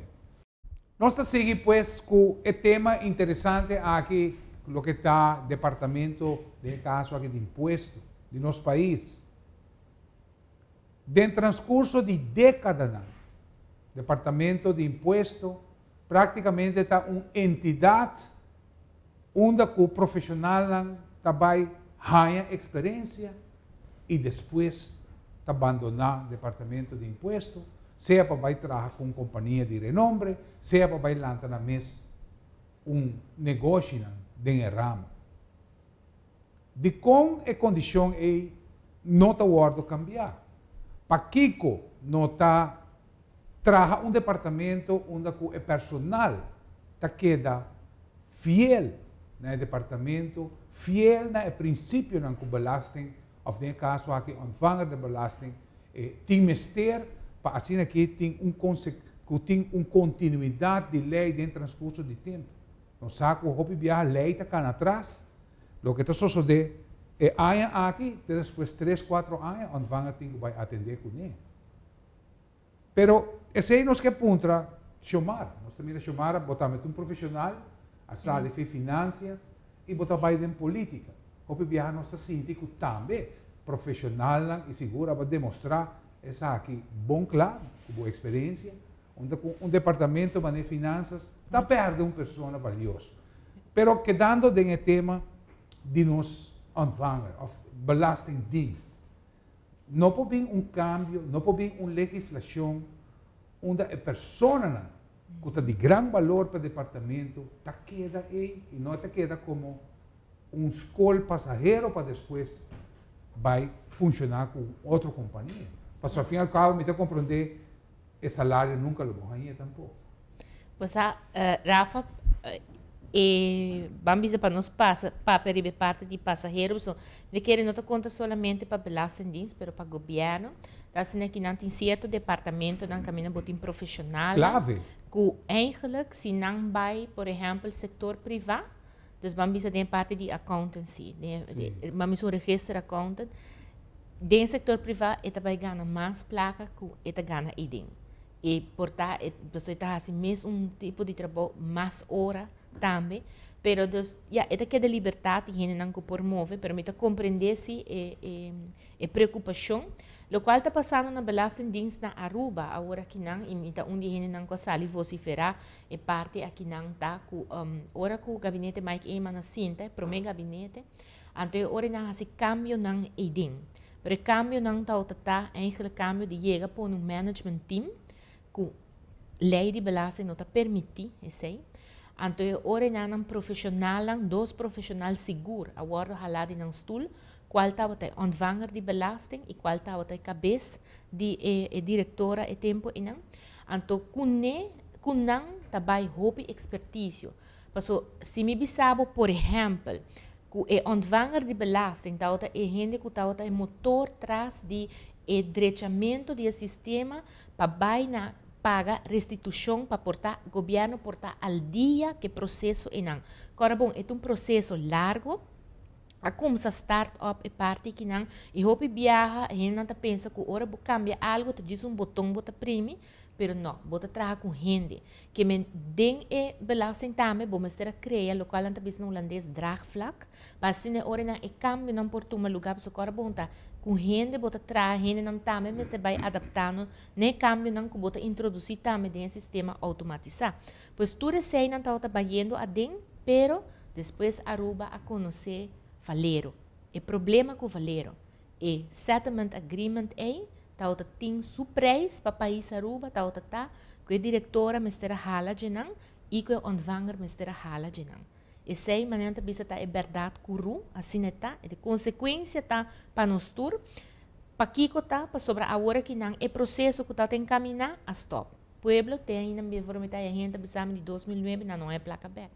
Nos ta sigui pues ku e tema interesante aki, loke ta departamento, den kaso aki di impuesto, di nos pais. Den transkurso di dékadanan, departamento di impuesto práktikamente ta un entidat unda ku profeshonalnan tambe haña eksperensia i despues ta bandoná departamento di impuesto, sea pa bai traha ku un kompania di renombre, sea pa bai lanta nan mes un negoshi den ramo. Dikon e kondishon ei no ta wòrdu kambiá? Pakiko no ta traha un departamento unda e personal ta keda fiel na e departamento, fiel na e prinsipionan ku belasting, òf den kaso aki ontvanger di belasting, tin mester pa asina aki tin un kontinuidat di lei den transkurso di tempu. Nos sa ku hopi biaha lei ta kana atras, loke ta sosodé e aña aki, despues 3, 4 aña, ontvanger tin ku bai atendé kuné. Pero esei nos ke puntra Xiomara. Nos tambe Xiomara, bo ta un profeshonal, a sali for di finansias i bo ta bai den polítika. Hopi biaha nos ta sinti ku tambe profeshonal i sigur a demostrá esaki bon kla, ku bo eksperensia, un departamento di finansias ta pèrdè un persona valioso. Pero kedando den e tema di nos ontvanger, òf belastingdienst, no por bin un kambio, no por bin un legislashon unda e persona ku ta di gran balor pa e departamento ta keda ei i no ta keda komo un skol pasahero pa despues bai funshoná ku otro kompania. Pasobra al fin i al kabo, mi ta komprondé, e salario nunka lo bo haña tampoko. Pues, Rafa, ban bisa pa nos pasa papia riba parti di pasahero, so mi ke no ta konta solamente pa belastingdienst, pero pa gobièrnu. Ta asina ku nan tin sierto departamentonan kaminda bo tin profeshonal. Klave. Ku eigenlijk si nan bai, por ehèmpel, sektor privá, dus ban bisa den parti di accountancy, ban bisa un register accountant, den sektor privá e ta bai gana mas plaka ku e ta gana eiden. I por ta, e ta hasi mes un tipo di trabou, mas ora tambe, pero dus, ja, e ta keda libertat i hendenan ku por move, pero mi ta komprendé si e preokupashon, lokual ta pasando na Belastingdienst na Aruba, awor akinan, i mi ta un di hendenan ku a sali vosiferá e parti akinan ta ku ora ku gabinete Mike Eman a sinta, promé gabinete, anto ora nan hasi kambionan eiden. Pero e kambionan ta eigenlijk kambio di yega pa un management team ku lei di belasting no ta permití esei. Anto ora nan profeshonal, dos profeshonal sigur, a wòrdu halá di nan stul, kual tabata ontvanger di belasting i kual tabata kabes di e direktora e tempu einan. Anto kuné ku nan ta bai hopi ekspertisio. Paso si mi bisa bo, por ehèmpel, ku e ontvanger di belasting tabata e hende ku tabata e motor tras di e drechamentu di e sistema pa bai na paga restitushon pa por ta gobièrnu por ta al dia ku e proseso einan. Awor bon, e un proseso largu. A kuminsá start up e parti akinan i hopi biaha hende ta pensa ku ora bo kambia algu ta djis un boton bo ta primi, pero no, bo ta traha ku hende. Ke men den e belasting tambe bo mester a krea lokual nan ta bisa na hulandes draagvlak, pa asina ora nan e kambionan por tuma lugá, pasobra ora bo ta ku hende bo ta traha, hendenan tambe mester bai adaptando na e kambionan ku bo ta introdusí tambe den e sistema outomatisá. Pues tur eseinan tabata bayendo aden, pero despues Aruba a konosé Valero. E problema ku Valero, e settlement agreement ei, tabata tin su prijs pa pais Aruba, tabata ta Ku e direktora mester a hala dje nan i ku e ontvanger mester a hala dje nan. Esei, manera ta bisa, ta e bèrdat kuru, asina ta, e konsekuensia ta pa nos tur. Pakiko ta, pasobra awor akinan e proseso ku ta enkaminá a stòp. Pueblo te ainda bijvoorbeeld e hende bisa di 2009 nan no e plaka bèk.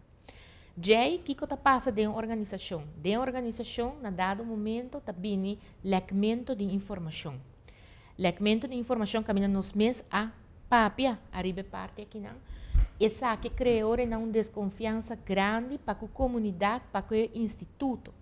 Jay, kiko ta pasa den organisashon? Den organisashon, na dado momento, ta bini lekmento di informashon. Lekmento di informashon kaminda nos mes a papia, ariba parti akinan. Esaki a krea un deskonfiansa grandi pa e komunidat, pa e instituto.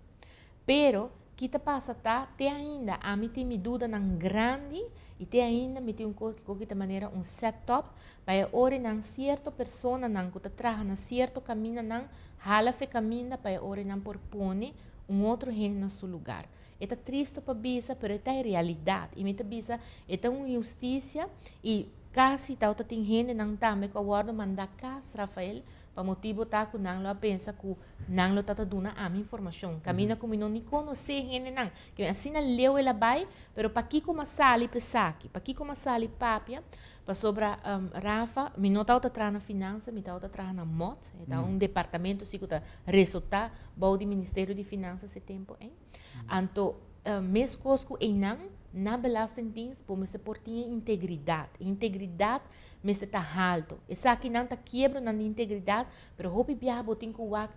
Pero, kiko ta pasa ta, te ainda, ami tin mi dudanan grandi i te ainda mi tin un kos ku ta manera un setup pa e ora nan sierto personanan ku ta traha na sierto kamindanan hala fe kaminda pa e ora nan por pone un otro hende na su lugá. E ta tristu pa bisa, pero ta e realidat. I mi ta bisa, e ta un inhustisia i kasi ta tin hendenan tambe ku a wòrdu mandá kas, Rafael, pa motibu ta ku nan lo pensa ku nan lo ta duna ami informashon. Kaminda ku mi no ni konosé hendenan. Ku asina leu el a bai, pero pakiko m'a sali pa esaki, pakiko m'a sali papia, pasobra Rafa, mi no tabata traha na finansa, mi tabata traha na MOT, ta un departamento si ku ta resultá bou di Ministerio di Finansa e tempu ei. Anto, meskos ku einan na Belastingdienst, bo mester por tin integridat. Integridat mester ta haltu. Esakinan ta kiebro nan integridat, pero hopi biaha bo tin ku wak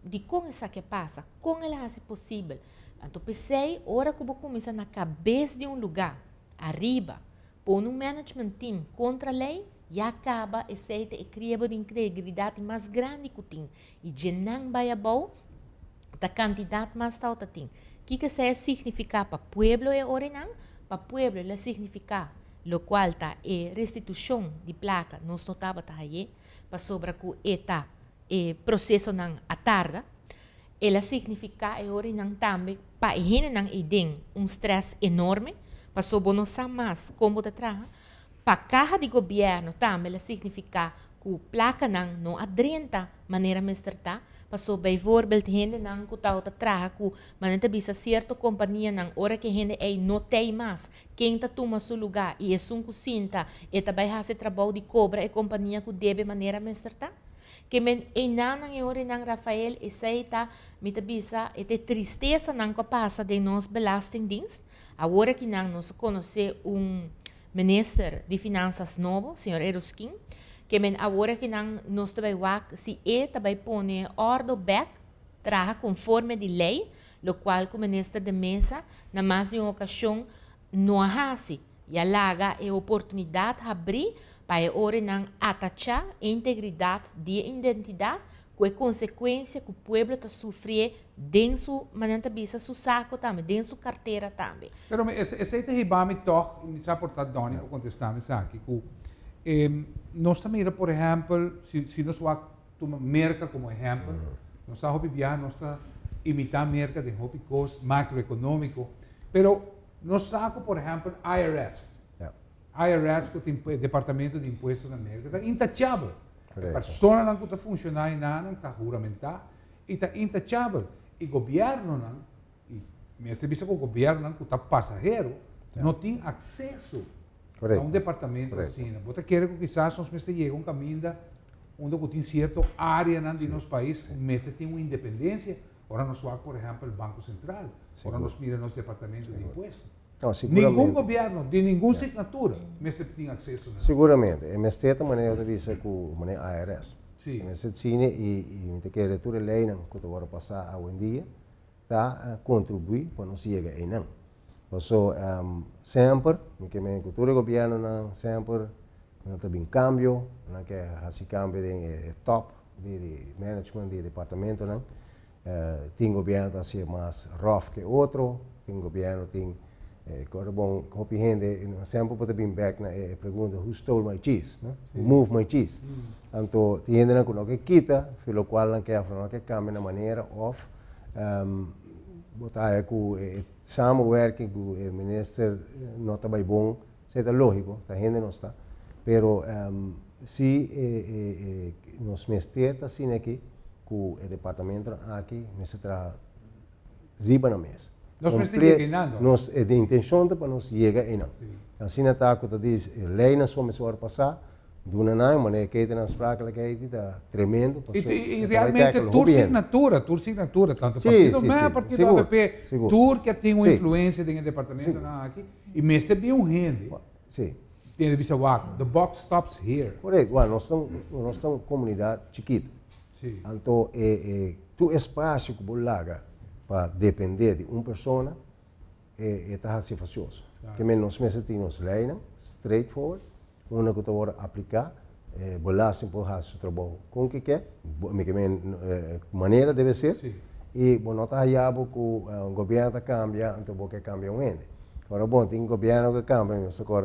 di kon esaki a pasa, kon el a hasi posibel. Anto p'esei, ora ku bo kuminsá na kabes di un lugá, ariba, pone un management team kontra lei, ya kaba esei ta e kiebro di integridat mas grandi ku tin. I djenan bai abou, ta kantidat mas ta tin. Kiko esei ta signifiká pa pueblo e oranan? Pa pueblo el a signifiká lokual ta e restitushon di plaka nos no tabata hay'é, pasobra ku e ta e prosesonan a tarda. El a signifiká e oranan tambe pa e hendenan ei un stress enorme, pasobra no sa mas kon ta traha. Pa kaha di gobièrnu tambe el a signifiká ku plakanan no a drenta manera mester ta, pasobra bijvoorbeeld hendenan ku ta traha ku manera bisa sierto kompanianan, ora ku hende ei no tin mas, ken ta tuma su lugá i esun ku sinta e ta bai hasi trabou di kobra e kompania ku debe manera mester ta. Ke men einan e oranan, Rafael, esei ta mi ta bisa e tristesanan ku pasa den nos Belastingdienst. Awor akinan nos konosé un minister di Finansa nobo, señor Eroskin, ke men awor akinan nos ta bai wak si e ta bai pone òrdu bèk, traha konforme di lei, lokual ku minister de Meza na mas di un okashon no a hasi. I a laga e oportunidat habri pa e oranan atachá e integridat di identidat ku e konsekuensia ku pueblo ta sufri den su manera bisa su saku tambe, den su kartera tambe. Pero esei ta hibami toch, mi sa por ta Donny por kontestá mi esaki, ku nos ta mira, por ehèmpel, si nos wak tuma Merka komo ehèmpel, nos sa hopi biaha nos ta imitá Merka den hopi kos makroekonómiko, pero nos sa ku, por ehèmpel, IRS, IRS ku tin departamento di impuesto na Merka, ta intachabel. Personanan ku ta funshoná einan ta huramentá i ta intachabel. I gobièrnunan, i mester bisa ku gobièrnunan ku ta pasahero, no tin akseso na un departamento asina. Bo ta kere ku kisas nos mester yega un kaminda unda ku tin sierto áreanan di nos pais mester tin un independensia. Ora nos wak, por ehèmpel, Banko Sentral, ora nos mira nos departamento di impuesto. No, Ningun gobièrnu, di ningun signatura, mester tin akseso na. Siguramente. E mester ta manera di bisa ku manera IRS. Mester sine i mi ta kere tur e leinan ku ta wòrdu pasá awendia ta kontribuí pa nos yega einan. So, semper, mi ke men ku tur e gobièrnunan semper nan ta bin kambio, nan ke hasi kambio den e top di management di departamentonan. Tin gobièrnu ta hasi mas rough ke otro, tin gobièrnu tin kore bon hopi hende semper por ta bin bèk na e pregunta "Who stole my cheese?" No? "Who moved my cheese?" Anto tin hendenan ku no ke kita, fi lokual nan ke òf no ke kambia na manera òf bo ta haya ku e samenwerking ku e minister no ta bai bon, esei ta lógiko, ta hende nos ta. Pero si e nos mester ta asina aki ku e departamento aki mester traha riba nan mes. Nos mester yega einan. Nos e intenshon ta pa nos yega einan. Asina ta ku ta dis e leinan so mester wòrdu pasá. Duna nan manera ketenaansprakelijkheid ta tremendo. I realmente tur signatura, tanto partido MEP, partido AVP, tur cu tin un influencia den e departamento aki, y mester bin un hende. Tin di bisa wak, the buck stops here. Correcto. Bueno, nos ta un comunidad chikito. Anto, tur espacio cu bo laga pa depende di un persona, ta asina fastioso. Kiermen nos mester tin nos ley, straightforward, unda cu ta aplica, belasting por haci su trabou con cu kier, kiermen manera debe ser, y bo no ta haya cu gobierno ta cambia, anto bo kier cambia un hende. Awor, bon, tin gobierno cu cambia, nos awor,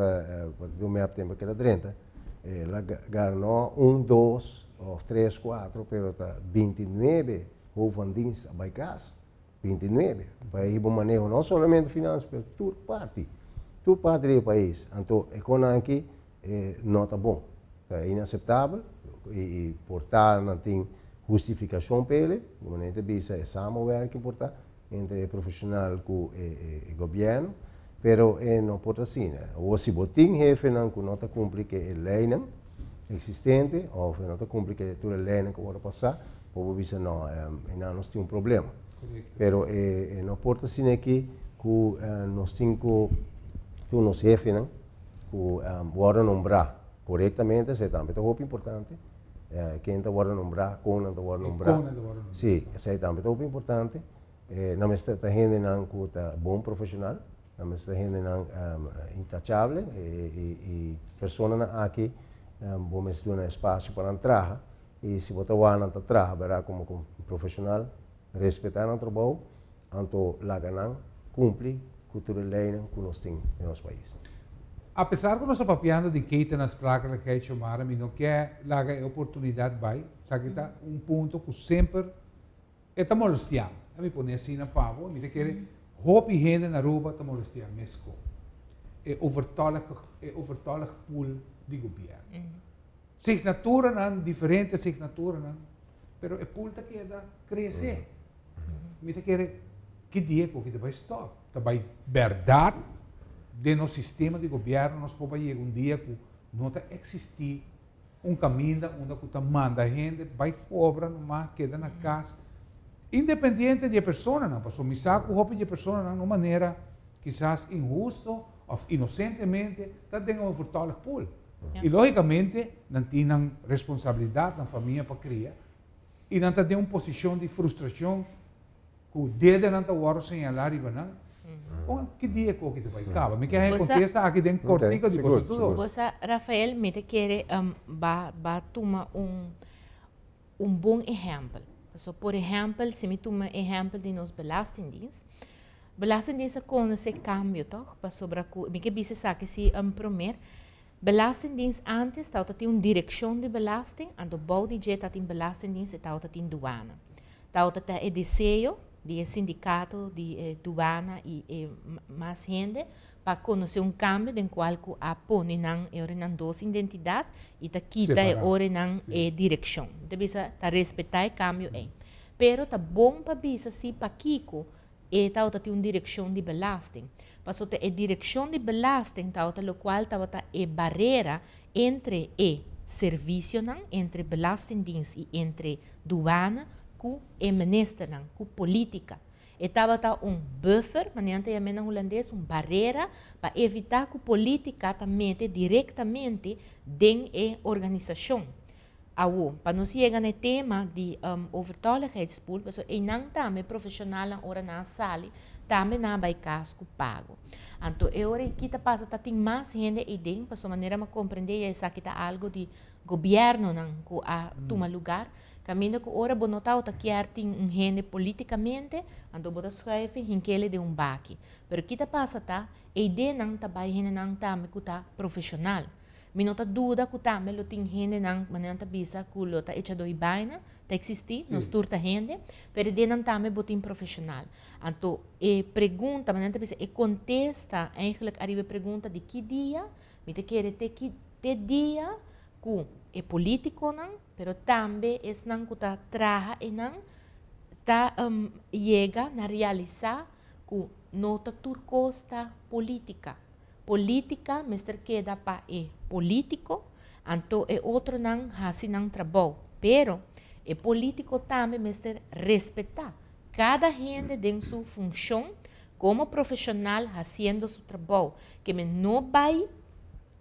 di un tempo cu el a 30, el a gana un, dos, of tres, cuatro, pero ta 29 hoofd van dienst bay cas. 29. Pa e maneho no solamente finansa, mas tur parti. Tur parti di pais. Anto, e cos aki no ta bon. Ta inaceptabel y por ta no tin hustificacion pa e, manera di bisa e samenwerking por ta entre profesional cu e gobierno, pero no por asina. Of si bo tin hefe nan cu no ta cumpli cu e ley existente, of no ta cumpli cu tur e ley cu a pasa, por bisa no, nos tin un problema. Pero no por asina aki cu nos tin cu tur nos hefe nan cu wordo nombra corectamente, esey tambe ta hopi importante. Ken ta wordo nombra, con ta wordo nombra. Si, esey tambe ta hopi importante. Nan mester ta hende nan cu ta bon profesional, nan mester ta hende nan intachable y persona nan aki bo mester duna espacio pa nan traha y si bo ta wak nan ta traha, berdad, como profesional, respeta nan trabou, anto laga nan cumpli cu tur e ley cu nos tin den nos pais. Apesar cu nos ta papiando di ketenaansprakelijkheid, Xiomara, mi no kier laga e oportunidad bay, sabi ta un punto cu semper ta molestia. Mi pone asina pa bo, mi kier hopi hende na Aruba ta molestia mesco. E overtollig pool di gobierno. Signatura nan, diferente signatura nan, pero e pool ta keda crece. Mi ta kier ki dia cu ta bay stop. Ta bay berdad den nos sistema di gobierno nos por yega un dia cu no ta existi un caminda unda cu ta manda hende bay cobra numa keda na cas independiente di persona nan paso mi sa cu hopi di persona nan un manera kisas inhusto of inocentemente ta den un overtollig pool. Y logicamente nan tin responsabilidad na famia pa cria y nan ta den un posicion di frustracion cu dede nan ta wordo señala riba nan. Con ki dia cu ta bay caba? Mi kier contesta aki den cortico di boso tur. Bosa, Rafael, mi ta kere ba tuma un bon ehempel. So, por ehempel, si mi tuma ehempel di nos Belastingdienst, Belastingdienst conoce cambio, toch? Pasobra cu mi kier bisa esaki si promer Belastingdienst antes tabata tin un direccion di belasting, anto bou di dje tabatin Belastingdienst y tabata tin douane. Tabata e deseo di sindicato di douane y mas hende pa conoce un cambio den cual cu a pone nan e nan dos identidad y ta kita e ora nan e direccion. Ta bisa ta respeta e cambio ey. Pero ta bon pa bisa si pakico e tabata tin un direccion di belasting. Paso e direccion di belasting tabata locual tabata e barera entre e servicio nan, entre Belastingdienst y entre douane cu e minister nan, cu politica. E tabata un buffer, manera ta yama na hulandes, un barera pa evita cu politica ta mete directamente den e organisacion. Awo, pa nos yega na tema di overtolligheidspool, paso e nan tambe profesional ora nan sali, tambe nan bay cas cu pago. Anto, e ora aki ta pasa ta tin mas hende ey den, paso manera mi a comprende esaki ta algo di gobierno nan cu a tuma lugar. Caminda cu ora bo no ta kier tin un hende politicamente, anto bo ta schuif hinkele den un baki. Pero kita pasa ta, e den nan ta bay hende nan tambe cu ta profesional. Mi no ta duda cu tambe lo tin hende nan, manera ta bisa cu lo ta echa doi baina, ta existi, nos tur ta hende, pero den nan tambe bo tin profesional. Anto, e pregunta, manera ta bisa, e contesta eigenlijk ariba pregunta di ki dia, mi ta kere te ki te dia cu e politico nan, pero tambe esnan cu ta traha e nan, ta yega na realisa cu no ta tur cos ta politica. Politica mester keda pa e politico. Anto e otronan hasi nan trabou. Pero e polítiko tambe mester respetá kada hende den su funshon komo profeshonal hasiendo su trabou. Ke men no bai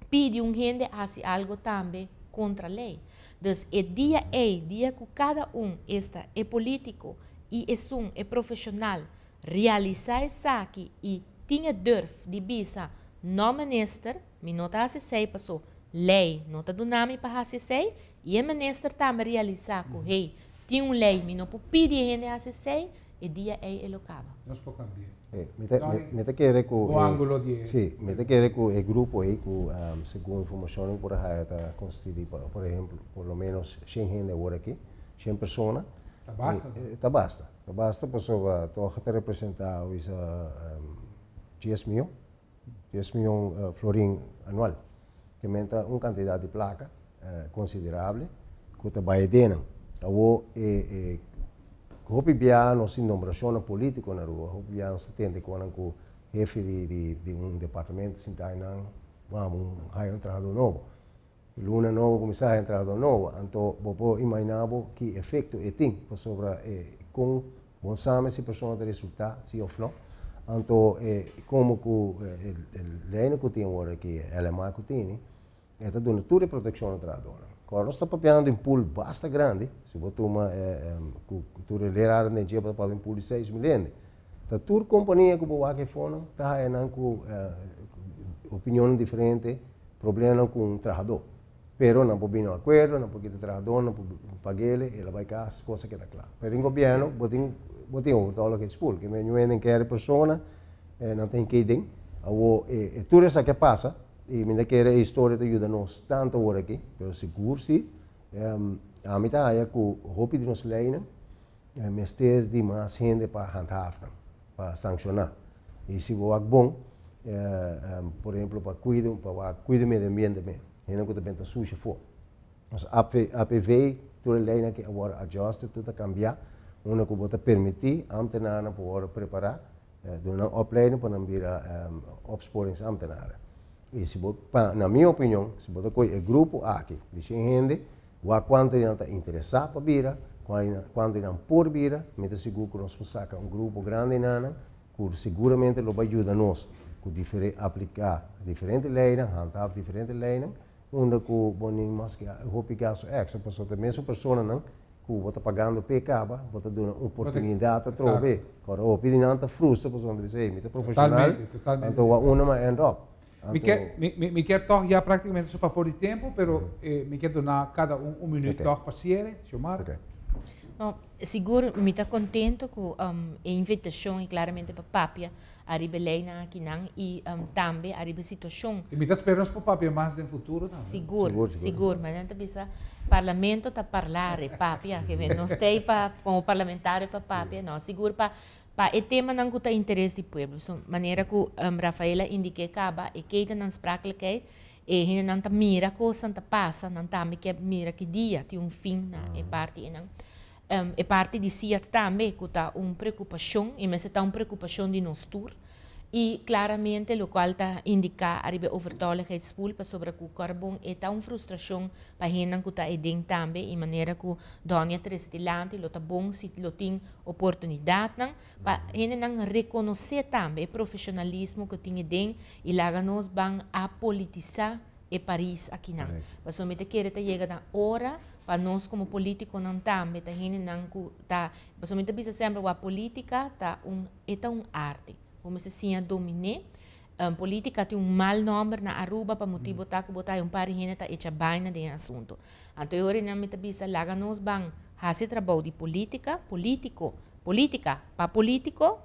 pidi un hende hasi algu tambe kontra lei. Dus e dia ei, dia ku kada un, esta e polítiko i esun, e profeshonal, realisá esaki i tin e durf di bisa: "No minister, mi no ta hasi esei paso lei no ta duna mi pa hasi esei", i e minister tambe realisá ku, hey, tin un lei, mi no por pidi hende hasi esei, e dia ei e lo kaba. Nos por kambia. Mi ta kere ku O ángulo di Si, mi ta kere ku e grupo ei ku segun informashon por ei ta konstituí por ehèmpel, por lo ménos 100 hende awor aki, 100 persona. Ta basta. Ta basta. Ta basta pasobra toch ta representá isa 10 mion, 10 mion florin anual. Ke men ta un kantidat di plaka konsiderabel ku ta bai den. Awo hopi bia nos tin nombrashon polítiko na rua, hopi bia nos tende ku hefe di un departamento sinta nan, ban haya un trahadó nobo. Luna nobo kuminsá un trahadó nobo. Anto, bo por imaginá ki efekto e tin sobre kon bo sa si persona ta resultá, si òf no. Anto, komo ku e lei ku tin awor aki, LMA ku tin, e ta duna tur e protekshon na trahadó. Awor nos ta papiando di un pool basta grandi, si bo tuma tur e leraren den dje, pa un pool di 6 mil. Ta tur kompania ku bo wak fono, ta haña ku opinion diferente, problema ku un trahadó. Pero nan por bin na akuerdo, nan por kita trahadó, nan por pag'é, el a bai kas, kos keda kla. Pero den gobièrnu, bo tin overtolligheidspool, ke men no ke persona, nan tin ku den. Awo, tur esaki a pasa, i mi ke e historia ta yuda nos tantu awor aki, pero sigur si, ami ta haya ku hopi di nos leinan, mester di mas hende pa handhaaf, pa sankshoná. I si bo bon, por ehèmpel, pa kuido medio ambiente mes, hende ku ta benta sushi afó. Nos AP, APV, tur e leinan ku awor adjusted, tur ta kambia, unda ku bo ta permití ambtenaren pa prepará, duna un opleiding pa nan bira opsporingsambtenaren. I si bo, na mi opinion, si bo kohe e grupo aki, di hende, wak kuantu nan ta interesá pa bira, kuantu nan por bira, mi ta sigur ku nos por saka un grupo grandi nan, ku siguramente lo bai yuda nos, ku diferente, apliká diferente lei, handhaaf diferente lei, unda ku bo no tin mas ku hopi gasto extra, pasobra e mesun personanan, ku bo ta pagando p'e kaba, bo ta duna oportunidat atrobe. Awor, hopi di nan ta frustra, pasobra nan ta bisa: "Mi ta profeshonal, Totalmente, totalmente. anto unda m'a end up?" Mi ke toch ya práktikamente so pa for di tempu, pero mi ke duna kada un un minüt toch pa sera, Xiomara. Ok. No, sigur mi ta kontentu ku e invitashon i klaramente pa papia ariba leinan akinan i tambe ariba situashon. I mi ta spera pa papia mas den futuro tambe. Sigur, Sigur, sigur. Sigur. Ma nan ta bisa parlamento ta parlare, papia, ke nos ta pa komo parlamentario pa papia, no, sigur pa e temanan ku ta interes di pueblo. So, manera ku Rafaela indiká kaba, e ketenaansprakelijkheid, e hende nan ta mira kos ta pasa, nan tambe ke mira ki dia tin un fin na e parti einan. E parti di SIAD tambe, ku ta un preokupashon, i mester ta un preokupashon di nos tur. I klaramente lo kual ta indiká ariba overtolligheidspool pasobra ku karbon e ta un frustrashon pa hende ku ta eden tambe i manera ku Donia trese dilanti, lo ta bon si lo tin oportunidatnan pa hendenan rekonosé tambe e profeshonalismo ku tin eden i laga nos ban apolitisá e pais akinan. Pasobra mi ta kere ta yega na ora pa nos komo polítikonan tambe ta hendenan ku ta, pasobra mi ta bisa semper ku polítika ta un arte. Bo mester siña dominá. Polítika tin un mal nòmber na Aruba pa motibu ta ku bo ta un par di hende ta echa baina den asuntu. Anto e ora mi ta bisa laga nos ban hasi trabou di polítika, polítiko, polítika pa polítiko,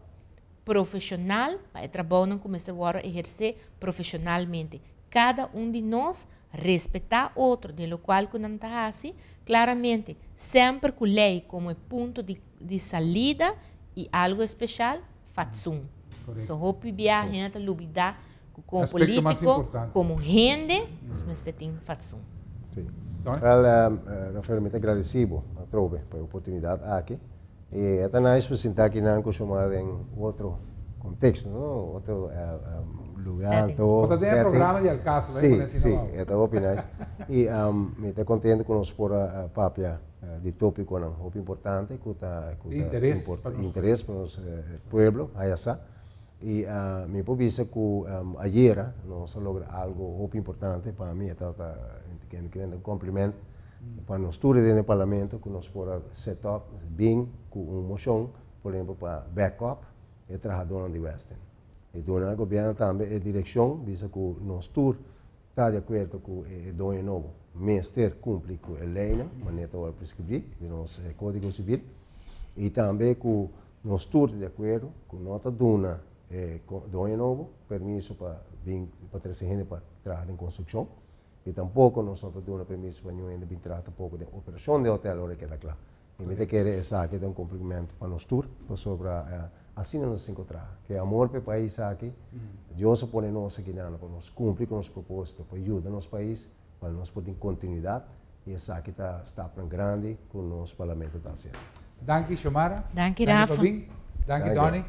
profeshonal, pa e trabounan ku mester wòrdu ehersé profeshonalmente. Kada un di nos respetá otro, den lo kual ku nan ta hasi, klaramente, semper ku lei komo punto di salida i algu spesial, fatsoen. So hopi bia hende ta lubidá ku komo Aspekto mas polítiko, importante. Komo hende, nos mester tin fatsoen. Si. Tony? Well, Rafael, mi ta gradesido atrobe pa e oportunidat aki. I ta nice pa sinta akinan ku Xiomara den otro konteksto, no? Otro lugá anto. Bo ta den e programa di Al Caso, sí, sí, e ta hopi nice. I mi ta contento cu nos por a papia di topiconan hopi importante cu ta cu ta interes pa nos interes pa nos pueblo haya sa. I mi por bisa cu ayera nos a logra algo hopi importante pa mi e tabata mi kier un compliment pa nos tur den e parlamento cu nos por a set up bin cu un mocion por ehempel pa back up e trahadónan di Westin. I duna gobièrnu tambe e direkshon bisa ku nos tur ta di akuerdo ku e doño nobo mester kumpli ku e leinan manera ta wòrdu preskribí den nos kódigo sivil i tambe ku nos tur ta di akuerdo ku no ta duna e doño nobo permiso pa bin pa trese hende pa traha den konstrukshon i tampoko nos no ta duna permiso pa niun hende bin traha tampoko den operashon di hotèl ora e keda kla. I mi ta kere esaki ta un kompliment pa nos tur, pasobra asina nos tin ku traha. Ku e amor pa e pais aki, Dios a pone nos aki nan pa nos kumpli ku nos propósito, pa yuda nos pais, pa nos por tin kontinuidat, i esaki ta stapnan grandi ku nos Parlamento ta hasiendo. Danki Xiomara. Danki Rafa. Danki Pabin. Danki Donny.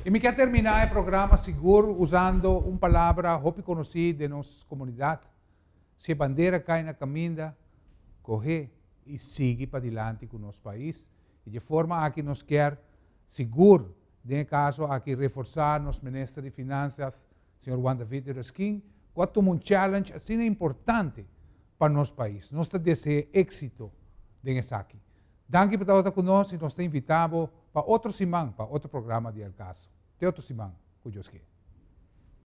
I mi ke terminá e programa sigur usando un palabra hopi konosí den nos komunidat, Si e bandera kai na kaminda, kohé i sigui padilanti ku nos pais. I di e forma aki nos kier sigur den e kaso aki reforsá nos Minister di Finansias, señor Juan David Yrausquin, ku a tuma un challenge asina importante pa nos pais. Nos ta dese'é éksito den esaki. Danki pa tabata ku nos i nos ta invitá bo pa otro siman pa otro programa di El Caso. Te otro siman, ku Dios ke.